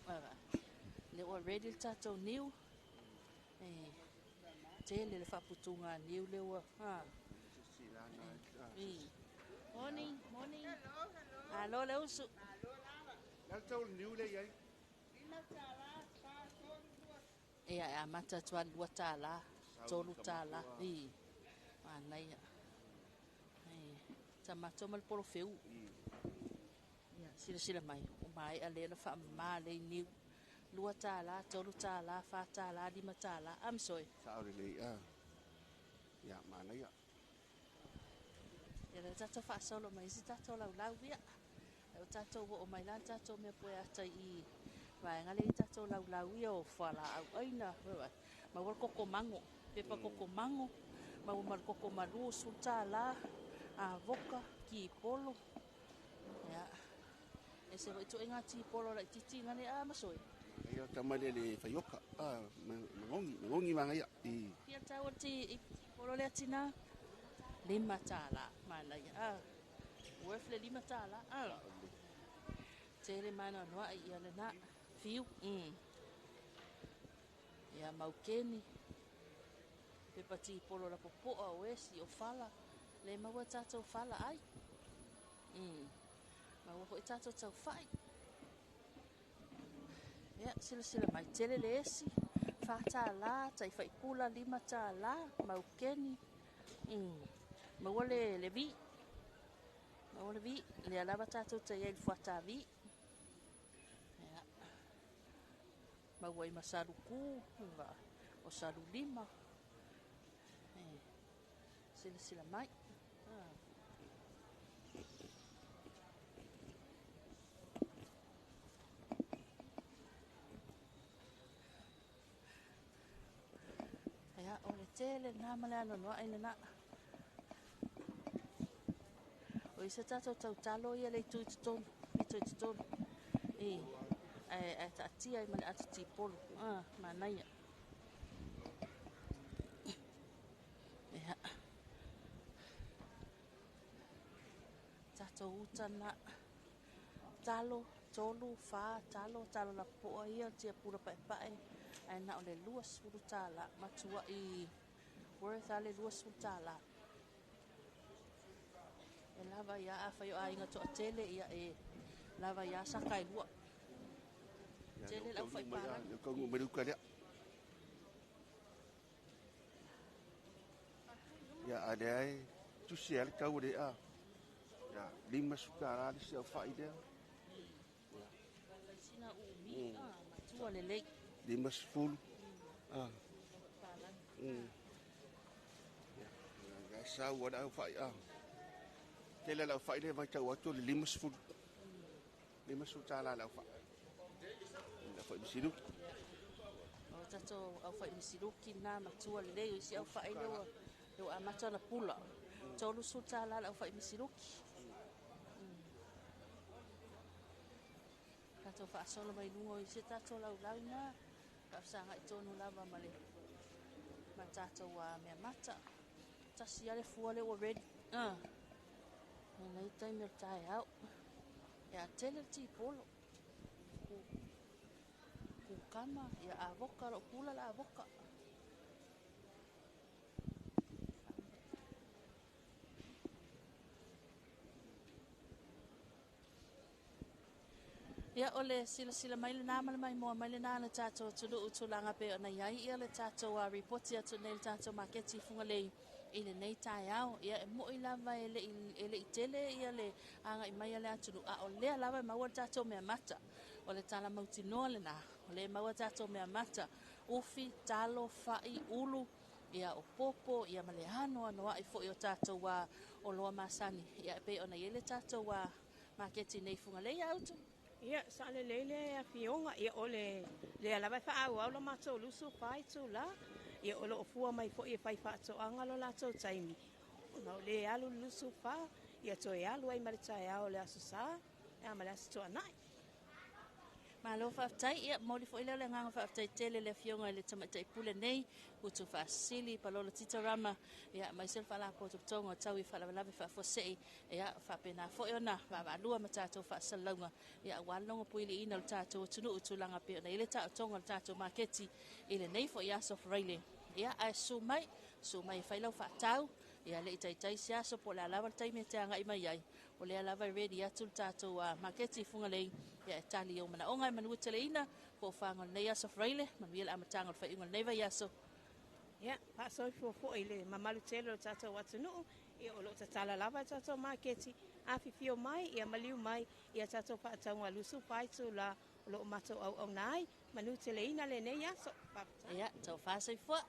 le ua ready le tatou niu. E, tele le faaputuga niu le ua. Morning, morning. Hello, hello. Le usu. Le tau le niu le i ai. Ia, e amata atu lava $2, $3. I, manaia. E, tamato ma le polofeu. Ia, silasila mai, o maea lea na faamama lei niu. $2, $3, $4, $5. Am soe. Sao lelei a. Ia, manaia. Ia le tatou faasolo mai isi tatou laulau ia. O tatou oo mai la tatou mea poe ata i vaega le tatou laulau ia o fualaau aina. Maua le koko mango, pepa koko mango, maua ma le koko malu $10. Avoka, tipolo. Ia, e se foi ituaiga tipolo laititi na le a masoe. Ia tama lea le faioka, a magogi, magogi magaia i. Fia tau ti tipolo lea tina $5 manaia. A worth le $5 a. Tele mana noa ia le na fiu. Ia maukeni. Pepa tipolo la popoa o esi o fala. Le maua tātou fala ai. Maua foi tātou tau whai. Ia, sila sila mai tele le esi. $4, tai whai pula $5, maukeni. Maua le vi. Maua le vi. Le alava tātou tai ai le fuata vi. Ia. Maua i masalu ku, o salu 5. Sila sila mai. Ia, o le tele nā ma le ano noa ai na. O isa tātou tautalo ia le itu i totonu, itu i totonu. E, e taatia i ma le ata tipolo. Ah, manaia. Ia. Tātou uta na talo, 3, 4, talo, talo la poa ia, tia pura pae pae. Ai na o le $20, matua i worth a le $20. E lava ia a whai o a inga toa tele ia e lava ia sa kai lua. Tele lau whai pālani. Ia kaungu mai uka lea. Ia a lea e tusi ale kau le a. Ia $50 le se au whai lea. Sina umi, matua le lei. 50. Ah. Ia sau wada au whai a. Tele lau whai le vai tau atu le 50. $50 lau whai. Lau whai misiluki. O tato au whai misiluki nā matua le lei o isi au whai leo leo amata na pula. $30 lau whai misiluki. Tato whaasolo mai lunga o isi tato lau lau nā. Whaafsanga i tonu lava ma le ma tato a mea mata. Tasi ale fua le ua ready. Nei taimi o le tae au. Ia tele le tipolo. Kukama, ia avoka, lo pula la avoka. Ia o le sila sila mai le nā ma le mai moa mai le nā le tātou tulu utulanga pe o na iai ia le tātou a ripoti atu nei le tātou maketi Fugalei i le nei tae ao. Ia e moi lava e le i tele ia le anga i mai le atunu. A o lea lava e maua le tātou mea mata. O le tala mautinoa le nā. O le maua tātou mea mata. Ufi, talo, whai, ulu, ia o popo, ia ma le ano anoa i fo i o tātou a o loa masani. Ia e pe o na ia le tātou a maketi nei Fugalei autu. Ia, sa le lele a fionga, ia o le lea lava wha au lo mātou lusu whai tū la, ia o lo fua mai fo ia whai whaatoanga lo lātou taimi. O nau le alu lusu wha, ia toe alu ai mare tae ao le aso sa, ia ma le aso toa nai. Malo whaaftai, ia moli fo ile le nganga whaaftai tele le fionga le tamatai pule nei, utu whaasili, palola titarama, ia maisel whala poto tonga, tau i whalawalawe whaafosei, ia whapena fo iona, wawalua matatou whaasalaunga, ia walonga puili ina le tātou tunu utulanga pe ona ile tātou tonga le tātou maketi, ile nei fo ia aso wharaile. Ia ai su mai whailau whaatau, ia le itaitai si aso po le alawa le taimi te anga i mai ai. O le alawa ready atu le tātou maketi Fugalei, ia e tali o mana onga e manu tele ina, ko whanga nei aso wharaile, manu ia le amatanga o le whaiunga nei vai aso. Ia, whaasoi fuafua i le mamalu tele o tātou atunuu, ia o lo tatala lava tātou maketi, a whiwhio mai, ia maliu mai, ia tātou whaataunga lusu whaitu la o lo matou au au nai, manu tele ina le nei aso. Ia, tau whaasoi fua.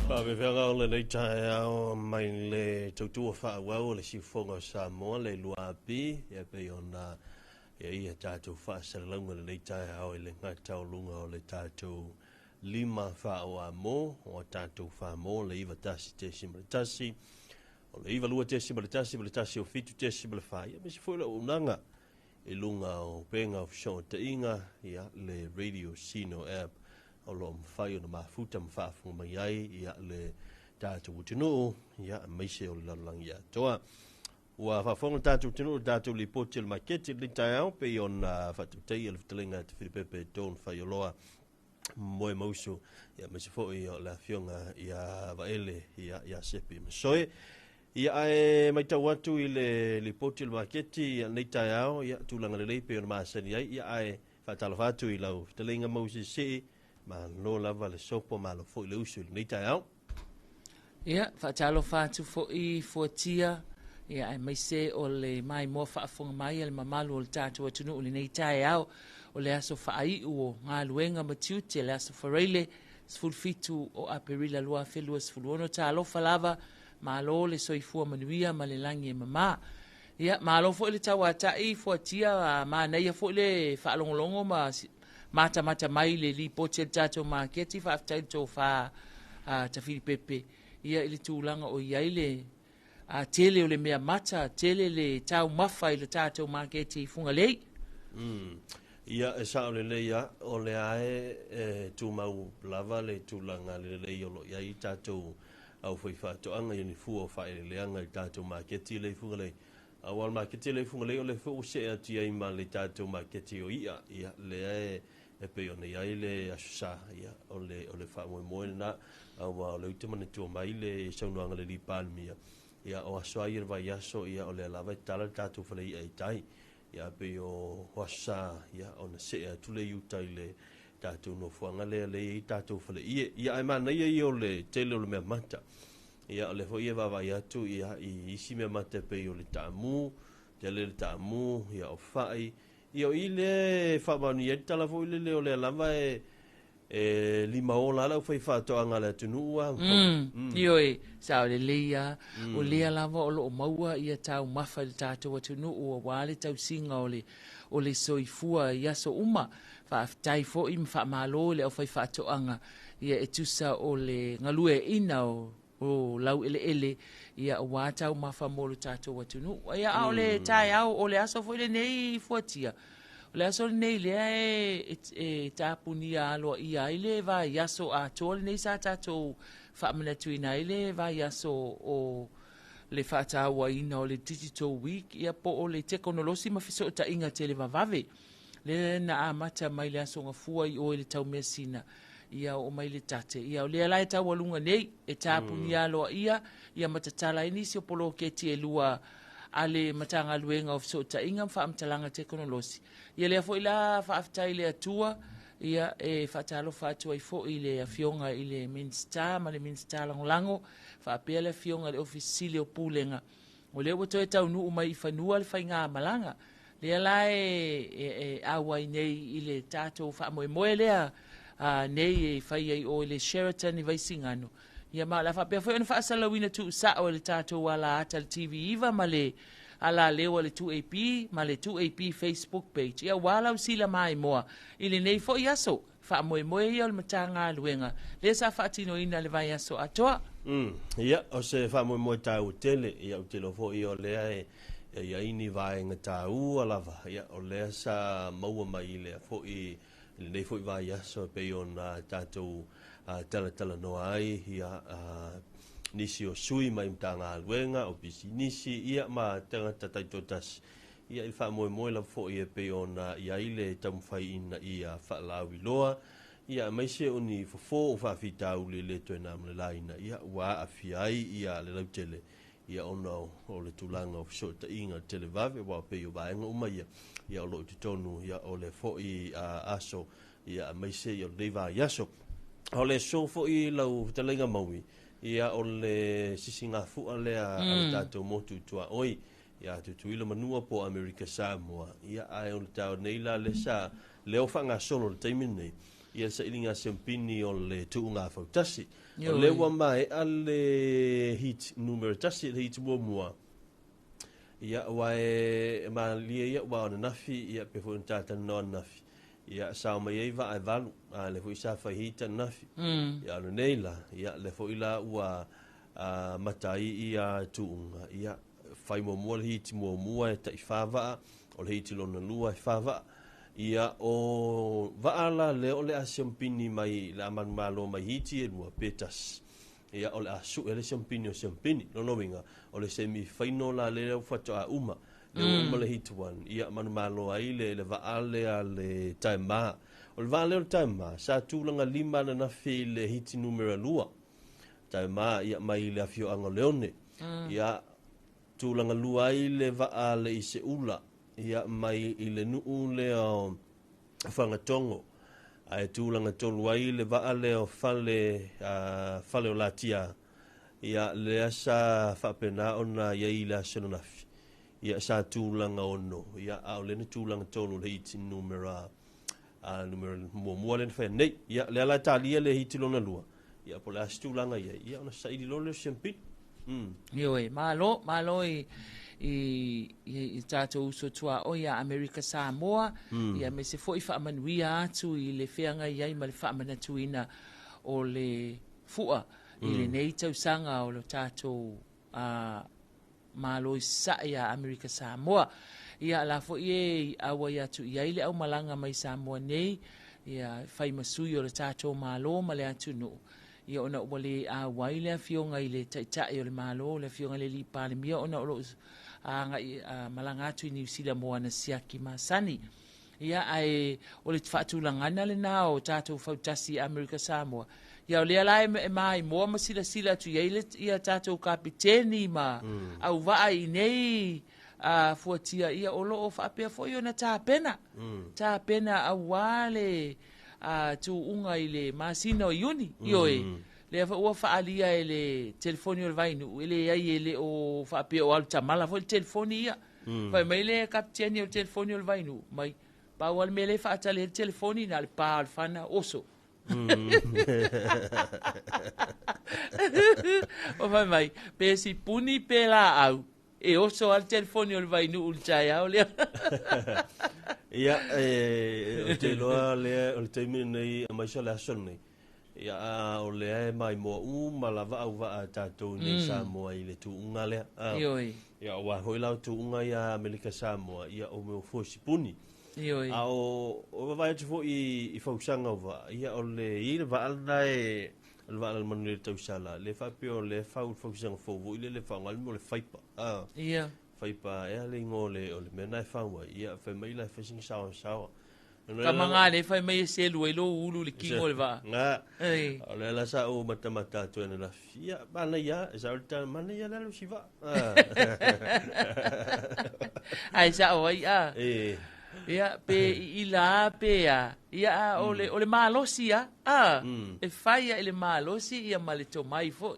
Faafefeaga o lenei taeao mai le tautua faaauau o le siufofoga o Samoa le 2AP ia pei ona ia ia tatou faasalalauga lenei taeao i le gata o luga o le tatou lima faaoamo o tatou famo le 91.1 o le 92.1 ma le 107.4 ia aemaise foi le auaunaga i luga o upega o fesootaiga ia le Radio Sino app o lo o mafai ona mafuta ma faafofoga mai ai ia le tatou atunuu ia aemaise o le lalolagi atoa. Ua faafofoga le tatou atunuu i le tatou lipoti o le maketi i lenei taeao pei ona faatautaia le fetalaiga a Te Filipepe Don Faioloa Moemausu ia aemaise foi o le afioga ia Vaele ia Iasepi Masoe. Ia ae matau atu i le lipoti o le maketi ia lenei taeao ia tulaga lelei pei ona masani ai ia ae faatalofa atu i lau fetalaiga Moses Sii malo lava le sopo malo foi le usu i lenei taeao. Ia, faatalofa atu foi Fuatia, ia aemaise o le maimoa faafofoga mai a le mamalu o le tatou atunuu i lenei taeao o le aso faaiu o galuega ma tiute, le aso Faraile 17 o Aperila 2026. Talofa lava, malo le soifua manuia ma le lagi e mama. Ia, malo foi le tauatai Fuatia, manaia foi le faalogologo ma matamata mai le lipoti a le tatou maketi, faafetai le tofa a Tafilipepe ia i le tulaga o i ai le a tele o le mea mata, tele le taumafa i le tatou maketi i Fugalei. Ia, e sao lelei lava, o lea e tumau lava le tulaga lelei o lo o i ai tatou aufaifaatoaga i ni fua o faaeleeleaga i le tatou maketi lea i Fugalei. Aua o le maketi lea i Fugalei o lea foi ua see atu i ai ma le tatou maketi o i'a, ia, lea e pei ona i ai le Aso Sa, ia, o le, o le faamoemoe lena, aua o lea ou te manatua mai le saunoaga a le alii Palemia, ia, o aso lava ia o le vaiaso, ia, o lea lava e tatala le tatou fale i'a i tai. Ia, pei o Aso Sa, ia, ona see atu lea i uta i le tatou nofoaga lea lea e i ai tatou faleie. Ia, ae manaia ia o le tele o le mea mata. Ia, o lea foi e vaavaai atu ia, i isi mea mata e pei o le taamu, tele le taamu, ia, o fai. Ia, o i lea e faamaonia ai le tala foi lele o lea lava e E limaola lava le aufaifaatoaga a le atunuu a. Ioe, sao lelei lava. O lea lava o lo o maua ia taumafa i le tatou atunuu aua le tausiga o le o le soifua i aso uma. Faafetai foi ma faamalo i le aufaifaatoaga ia e tusa o le galueaiina o o laueleele ia aua taumafa mo le tatou atunuu. Ia a o le taeao o le aso foi lenei Fuatia, O le aso lenei lea e, e, e tapunia aloaia ai le vaiaso atoa lenei sa tatou faamanatuina ai le vaiaso o le faatauaina o le Digital Week, ia po o le tekonolosi ma fesootaiga televavave. Lea na amata mai le aso Gafua i o i le Taumeasina, ia oo mai le Tate. Ia o lea la e taualuga nei, e tapunia aloaia, ia ma tatala ai nisi o poloketi e lua a le Matagaluega o Fesootaiga ma Faamatalaga Tekonolosi. Ia lea foi la faafetai i le Atua, ia e faatalofa atu ai foi i le Afioga i le Minisita ma le Minisita Lagolago, faapea le Afioga i le Ofisa Sili o Pulega, o lea ua toe taunuu mai i fanua le faigamalaga. Lea la e, e, e auai nei i le tatou faamoemoe lea a, nei e fai ai o i le Sheraton i Vaisigano. Ia ma o le a faapea foi ona faasalalauina tuusao e le tatou alaata le TV9 ma le alaleo a le 2AP ma le 2AP Facebook page. Ia aua lau sila maimoa i lenei foi aso. Faamoemoe ia o le Matagaluega lea sa faatinoina le vaiaso atoa. Ia, o se faamoemoe taua tele, ia ou te iloa foi o lea e i ai ni vaega taua lava, ia o lea sa maua mai i lea foi i lenei foi vaiaso e pei ona tatou talatalanoa ai, ia, nisi o sui mai Matagaluega, o pisinisi, ia ma tagata taitoatasi. Ia, i le faamoemoe lava foi e pei ona i ai le taumafai ina ia faalauiloa, ia, aemaise o ni fofo o faafitauli e le toe na ma le laina, ia, ua aafia ai ia le lautele, ia, ona o le tulaga o fesootaiga televave, aua pei o vaega uma ia, ia, o lo o i totonu, ia, o le foi aso, ia, aemaise ia, o lenei vaiaso. A o le aso foi lau fetalaiga Maui, ia, o le sisigafua lea a le tatou motu i tuaoi, ia Tutuila Manua po o Amerika Samoa, ia ae o le taeao nei la lea sa lea ua faagasolo i le taimi lenei, ia le sailiga siampini o le tuuga fautasi. O lea ua maea le heat numera 1, le heat muamua, ia aua e malie ia aua o ananafi, ia pei foi ona ta talanoa ananafi, ia sao mai ai vaa e 8, a lea foi sa fai heat ananafi. Ia o lenei la, ia lea foi la ua amata ai ia tuuga, ia fai muamua le hiti muamua e tai fa vaa, o le hiti lona lua e fa vaa. Ia o vaa la lea o le a siampini mai le a manumalo mai hiti e lua pe tasi. Ia o le a sue le siampini o siampini. Lona uiga, o le semi final la lea ua faatoa uma. Lea ua uma le heat 1, ia manumalo ai le le vaa lea le Taema. O le vaa lea o le Taema, sa tulaga 5 ananafi i le hiti numera 2. Taema, ia mai le afioaga o Leone. Ia tulaga lua ai le vaa le Iseula, ia mai i le nuu lea o Fagatogo. Ae tulaga tolu ai le vaa lea o Fale, Fale o Latia, ia lea sa faapena ona i ai i le aso ananafi. Ia sa tulaga 6, ia a o lea na tulaga 3 le hiti numera a numera muamua lea na fai nei. Ia lea la talia le hiti lona lua. Ia po o le a se tulaga i ai, ia ona saili loa lea o siampini. Ioe, malo, malo i i i tatou uso tuaoi ia Amerika Samoa, ia aemaise foi faamanuia atu i le feagai ai ma le faamanatuina o le fua i lenei tausaga o le tatou Malo i Sasae ia Amerika Samoa. Ia la foi e auai atu i ai le aumalaga mai Samoa nei, ia fai ma sui o le tatou Malo ma le atunuu. Ia ona ua le auai le afioga i le Taitai o le Malo, le afioga i le Alii Palemia ona o lo o agai malaga atu i Niu Sila mo ana siaki masani. Ia, ae o le faatulagana lena o tatou fautasi i Amerika Samoa. Ia, o lea la e maimoa ma silasila atu i ai le, ia tatou kapiteni ma auvaa i nei fuatia, ia o lo o faapea foi ona tapena, tapena aua le tuuga i le masina o Iuni. Ioe, lea foi ua faaalia e le telefoni o le Vainuu, e leai e le o faapea o alu tamala foi le telefoni ia. Fai mai le kapiteni o le telefoni o le Vainuu, mai, pau lava le mea lea e faatali ai le telefoni, na o le pa o le fana, oso. Ua fai mai, pe sipuni pe laau, e oso lava le telefoni o le Vainuu i le taeao lea. Ia, ou te iloa lea o le taimi lenei, aemaise o le aso lenei, ia, a o lea e maimoa uma lava auvaa a tatou i nei i Samoa i le tuuga lea. Ioe. Ia, aua foi la o tuuga ia a Amerika Samoa, ia o mea o fuasipuni. Ioe. A o vaavaai atu fo'i i fausaga o vaa, ia o le i ai le vaa lena e o le vaa a le Manuia i le tausala, lea e faapea o lea e fau i le fausaga fou foi lele e faaaoga ai le mea o le faipa, a. Ia. Faipa ea le igoa o le mea lena e fau ai, ia fai mai la e fai sina saoasaoa. Ka maga lea fai mai e selu ai lou ulu i le kino o le vaa. Ga. O lea la sa ou matamata atu ai ananafi. Ia, manaia lava, e sao le tala, manaia le alu i si vaa. Ae sao ai a. Ia, pe iila a pe a. Ia, a o le, o le malosi a. A, e fai a i le malosi ia ma le tomai foi.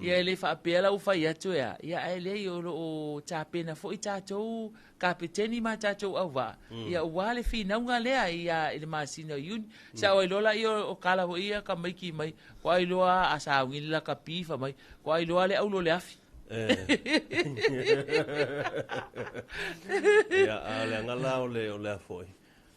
Ia e le faapea la ua fai atu e a, ia ae leai o lo o tapena foi tatou kapeteni ma tatou auvaa, ia aua le finauga lea ia i le masina o Iuni. Sa o ai loa laia o kala foi ia tamaiti mai, ko ai loa a sauni le lakapi fai mai, ko ai loa le aulo o le afi. Ia, a o le aga la o le, o le a foi,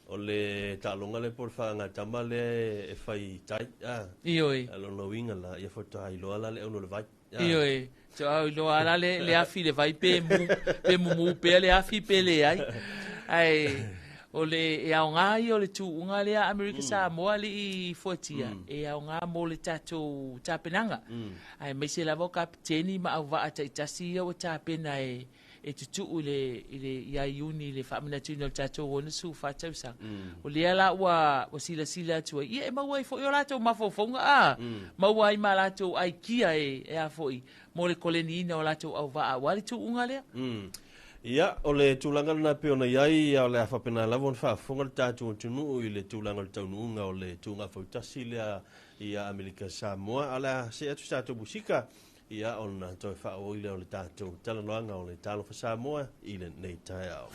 O le taaloga lea po o le faagatama lea e fai i tai, a. Ioe. A o lona uiga la, ia faatoa iloa la le aulo o le vai. A. Ioe. Faatoa iloa la le afi i le vai pe mu, pe mumu pea le afi pe leai. Ae o le e aoga ia o le tuuga lea a Amerika Samoa alii fuatia, e aoga mo le tatou tapenaga. Aemaise lava o kapeteni ma auvaa taitasi ia ua tapena e e tutuu i le, i le, ia Iuni i le faamanatuina o le tatou 64 tausaga. O lea la ua, ua silasila atu ai, ia e maua ai foi o latou mafaufauga, a, maua ai ma latou aikia e, e a foi, mo le koleniina o latou auvaa aua le tuuga lea. Ia, o le tulaga lena e pei ona i ai, ia o le a faapena lava ona faafofoga le tatou atunuu i le tulaga o le taunuuga o le tuuga fautasi lea i Amerika Samoa. A o le a see atu se tatou musika Ia ona toe faaauau lea o le tatou talanoaga o le Talofa Samoa i lenei taeao.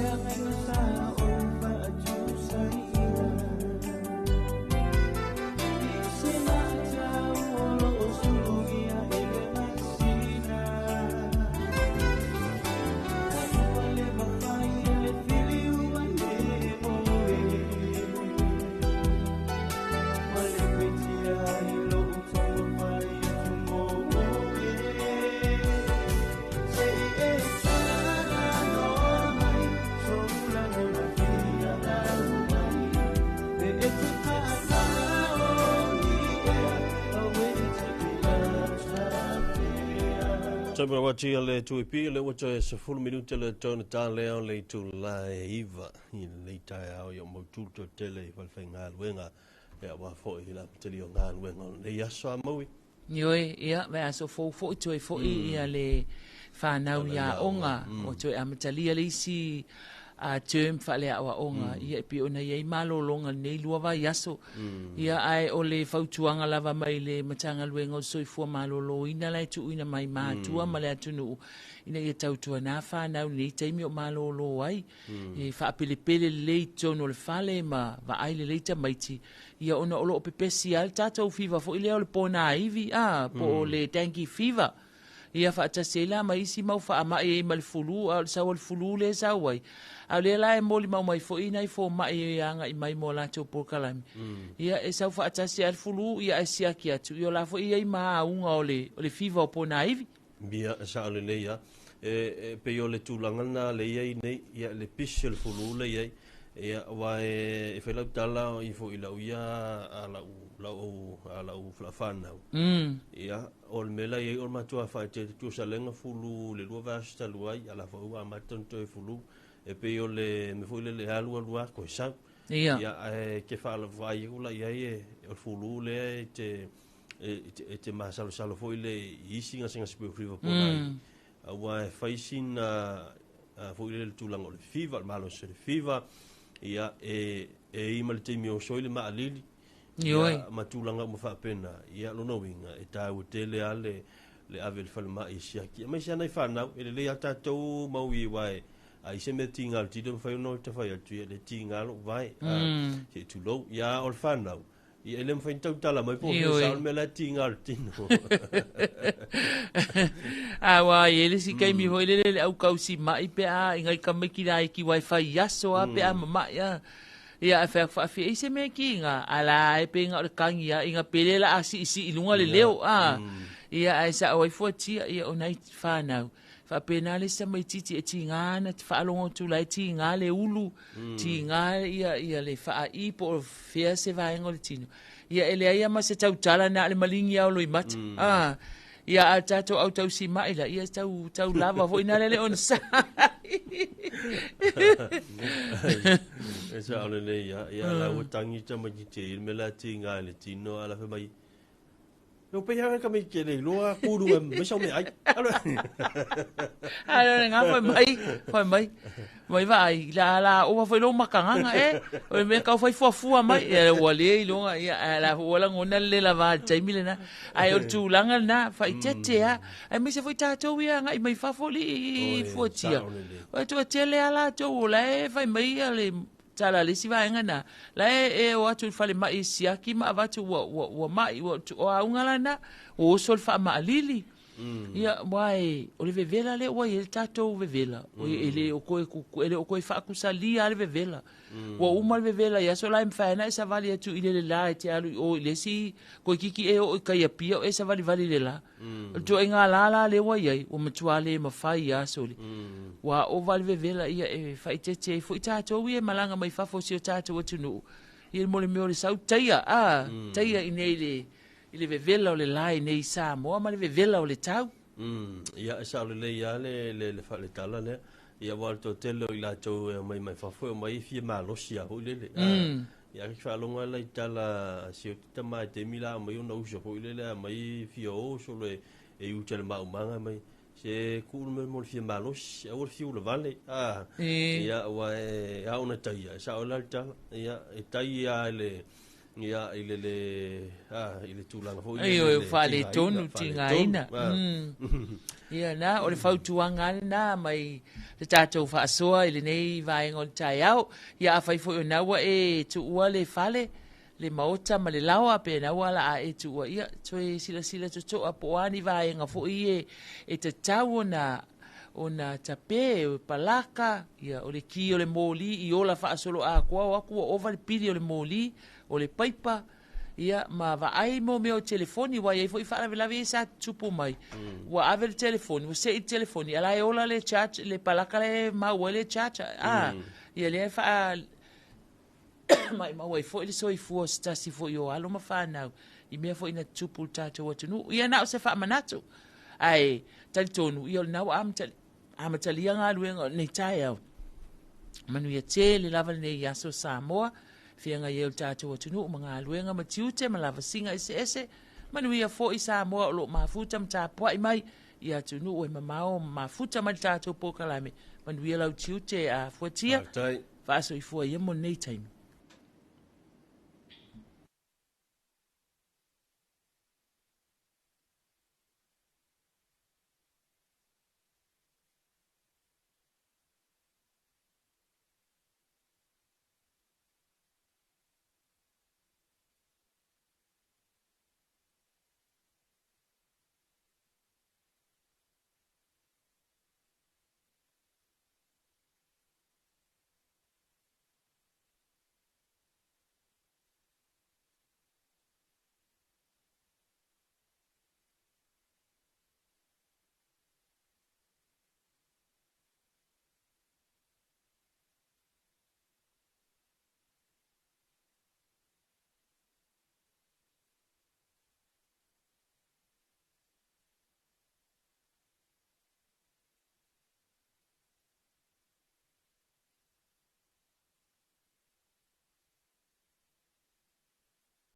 feagaiga sa ou faatusaina. I se matau o loo sulugia i le masina. Ai ua le mafai e le filiuga le moe. Ma le petia i lou taumafai atu mo oe. Se i e talanoa mai, sou lagona fia aumai. Pe e te faamaoni ea, aue te pilatapea. Taimi wati le tuipi le ua toe 10 minute le tona tā leo le itula e 9 i lenei taeao i o mautū to tele i falefaigaluega e aua foi i le amatalia o galuega o lenei aso a maui. Ioe, ia, vaiaso fou foi toe foi ia le fanau i aoga, ua toe amatalia le isi term faaleaoaoga, ia e pei ona i ai malologa i lenei 2 vaiaso. Ia, ae o le fautuaga lava mai le Matagaluega o le Soifua Maloloina la e tuuina mai matua ma le atunuu, ina ia tautuana fanau i lenei taimi o malolo ai, e faapelepele lelei i totonu o le fale ma vaai lelei tamaiti, ia ona o loo pepesi lava le tatou fiva foi lea o le ponaivi, po o le dengue fever. Ia faatasi ai la ma isi mau faamai ai ma le fulu, a o le sau o le fulu lea e sau ai. A o lea la e molimau mai foi nai fomai e agai mai mo latou polokalame. Ia e sau faatasi lava le fulu, ia ae siaki atu, ia o la foi e i ai ma auga o le fiva o ponaivi. Ia, sao lelei lava. E pei o le tulaga lena le i ai nei, ia le pisi o le fulu le i ai. Ia, aua e fai lau tala i foi lau ia a lau lau a lau falafanau. Ia, o le mea la i ai o le matua faaeteete tuasalega fulu le 2 vaiaso talu ai, a la foi ua amata ona toe fulu. E pei o le mea foi lele e alu alu lava toe sau. Ia. Ia, ae ke faalavai aku la i ai e o le fulu lea e te e te masalosalo foi le i isi gasegase pei o fiva ponai. Aua e fai sina foi lele le tulaga o le fiva, o le malosi o le fiva, ia e i ma le taimi o soi le maalili. Ioe. Ia, ma tulaga uma faapena. Ia, lona uiga, e taua tele lava le ave i le falemai e siaki. Aemaise lava nai fanau, e lelei lava tatou mau i aua e ai se mea tiga o le tino mafai ona tafai atu, ia le tiga lou vae, se i tulou. Ia, o le fanau, ia e le mafai ona tautala mai po o fea sao le mea la e tiga o le tino. A ua i ai le isi taimi foi lele le aukausi mai pe a ingai tamaiti laiti uae fai aso a pe a mama'i a. Ia ae fai atu faafia i se mea tiga, a la e pe inga o le tagi a inga pele la a siisii i luga le leo a. Ia ae sao ai fuatia ia o nai fanau. Faapena le isi tamaitiiti e tiga na te faalogo atu la e tiga le ulu, tiga ia ia le faai po o fea se vaega o le tino. Ia e leai lava ma se tautala na o le maligi lava o loimata. Ia a tatou autausi mai la, ia tau tau lava foi na lele ona sai. E sao lelei lava. Ia la ua tagi tamaitiiti i le mea la tiga i le tino, a la fai mai, Ua pei lava ka mai ke le iloa kulu e mai sau meaai. A le ngā fai mai, fai mai. Mai vaai, la la ova foi lou makagaga e. O le mea kau fai fuafua mai. Ia ua le iloga, ia a la ua lagona le lava i le taimi lena. Ae o le tulaga lena, faaeteete lava. Aemaise foi tatou ia agai mai fafo alii Oi, fuatia. sao lelei. O e toatele lava latou o la e fai mai ia le tala a le isi vaega na. La e o atu i le falemai e siaki ma avatu ua ua ua mai ua o auga lana, ua oso le faamaalili. Ia aua e o le vevela lea ua i ai le tatou vevela. O e le o toe e le o toe faakusalia lava le vevela. Ua uma le vevela i aso la e mafai ona e savali atu i le lela e te alu i o i le isi koikiki e oo i kai Apia o e savalivali i le la. O le ituaiga la la lea ua i ai, ua matua le mafai lava sole. Ua ova le vevela ia e faaeteete ai foi tatou ia e malaga mai fafo o si o tatou atunuu. Ia mo le mea o le sau taia, taia i nei i le vevela o le la i nei i Samoa ma le vevela o le tau. Ia, e sao lelei lava le faaletala lea. Ia, aua o le toatele o i latou e omai mai fafo, e omai e fia malosi lava foi lele. Ia, ke faalogo lava la i tala a si o tama i taimi la aumai ona uso foi lele, aumai fia o solo e i uta i le maumaga mai. Se tuu le mea mo le fia malosi, aua le fia ulavale. Ia, aua e ao ona taia, e sao la le tala. Ia, e tai lava i le Ia, i le, le, a, i le tulaga foi lea. Ioe, ua faaletonu, tigaina. Ia na, o le fautuaga lava lena mai le tatou faasoa i lenei vaega o le taeao. Ia afai foi o lena ua e tuua le fale, le maota ma le laoa, pe na ua la a e tuua, ia toe silasila totoa po o a ni vaega foi e, e tatau ona ona tape, o palaka, ia, o le ki o le moli i ola faasoloatoa, o atu ua ova le pili o le moli, o le paipa, ia, ma vaai mo mea o telefoni, aua e i ai foi faalavelave ia sa tutupu mai, ua ave le telefoni, ua sei le telefoni, a o la e ola le charge, le palaka la e maua ai le charger, a, ia lea e faa maimau ai foi le soifua o se tasi foi o alo ma fanau i mea foi na tutupu i le tatou atunuu. Ia na o se faamanatu, ae talitonu, ia o lena ua amatalia galuega o lenei taeao. Manuia tele lava lenei aso Samoa, feagai ai o le tatou atunuu ma galuega ma tiute ma lavasiga eseese. Manuia foi Samoa o lo o mafuta ma tapuai mai i atunuu e mamao ma mafuta mai le tatou polokalame. Manuia lau tiute a Fuatia. Faafetai. Faasoifua ia mo lenei taimi.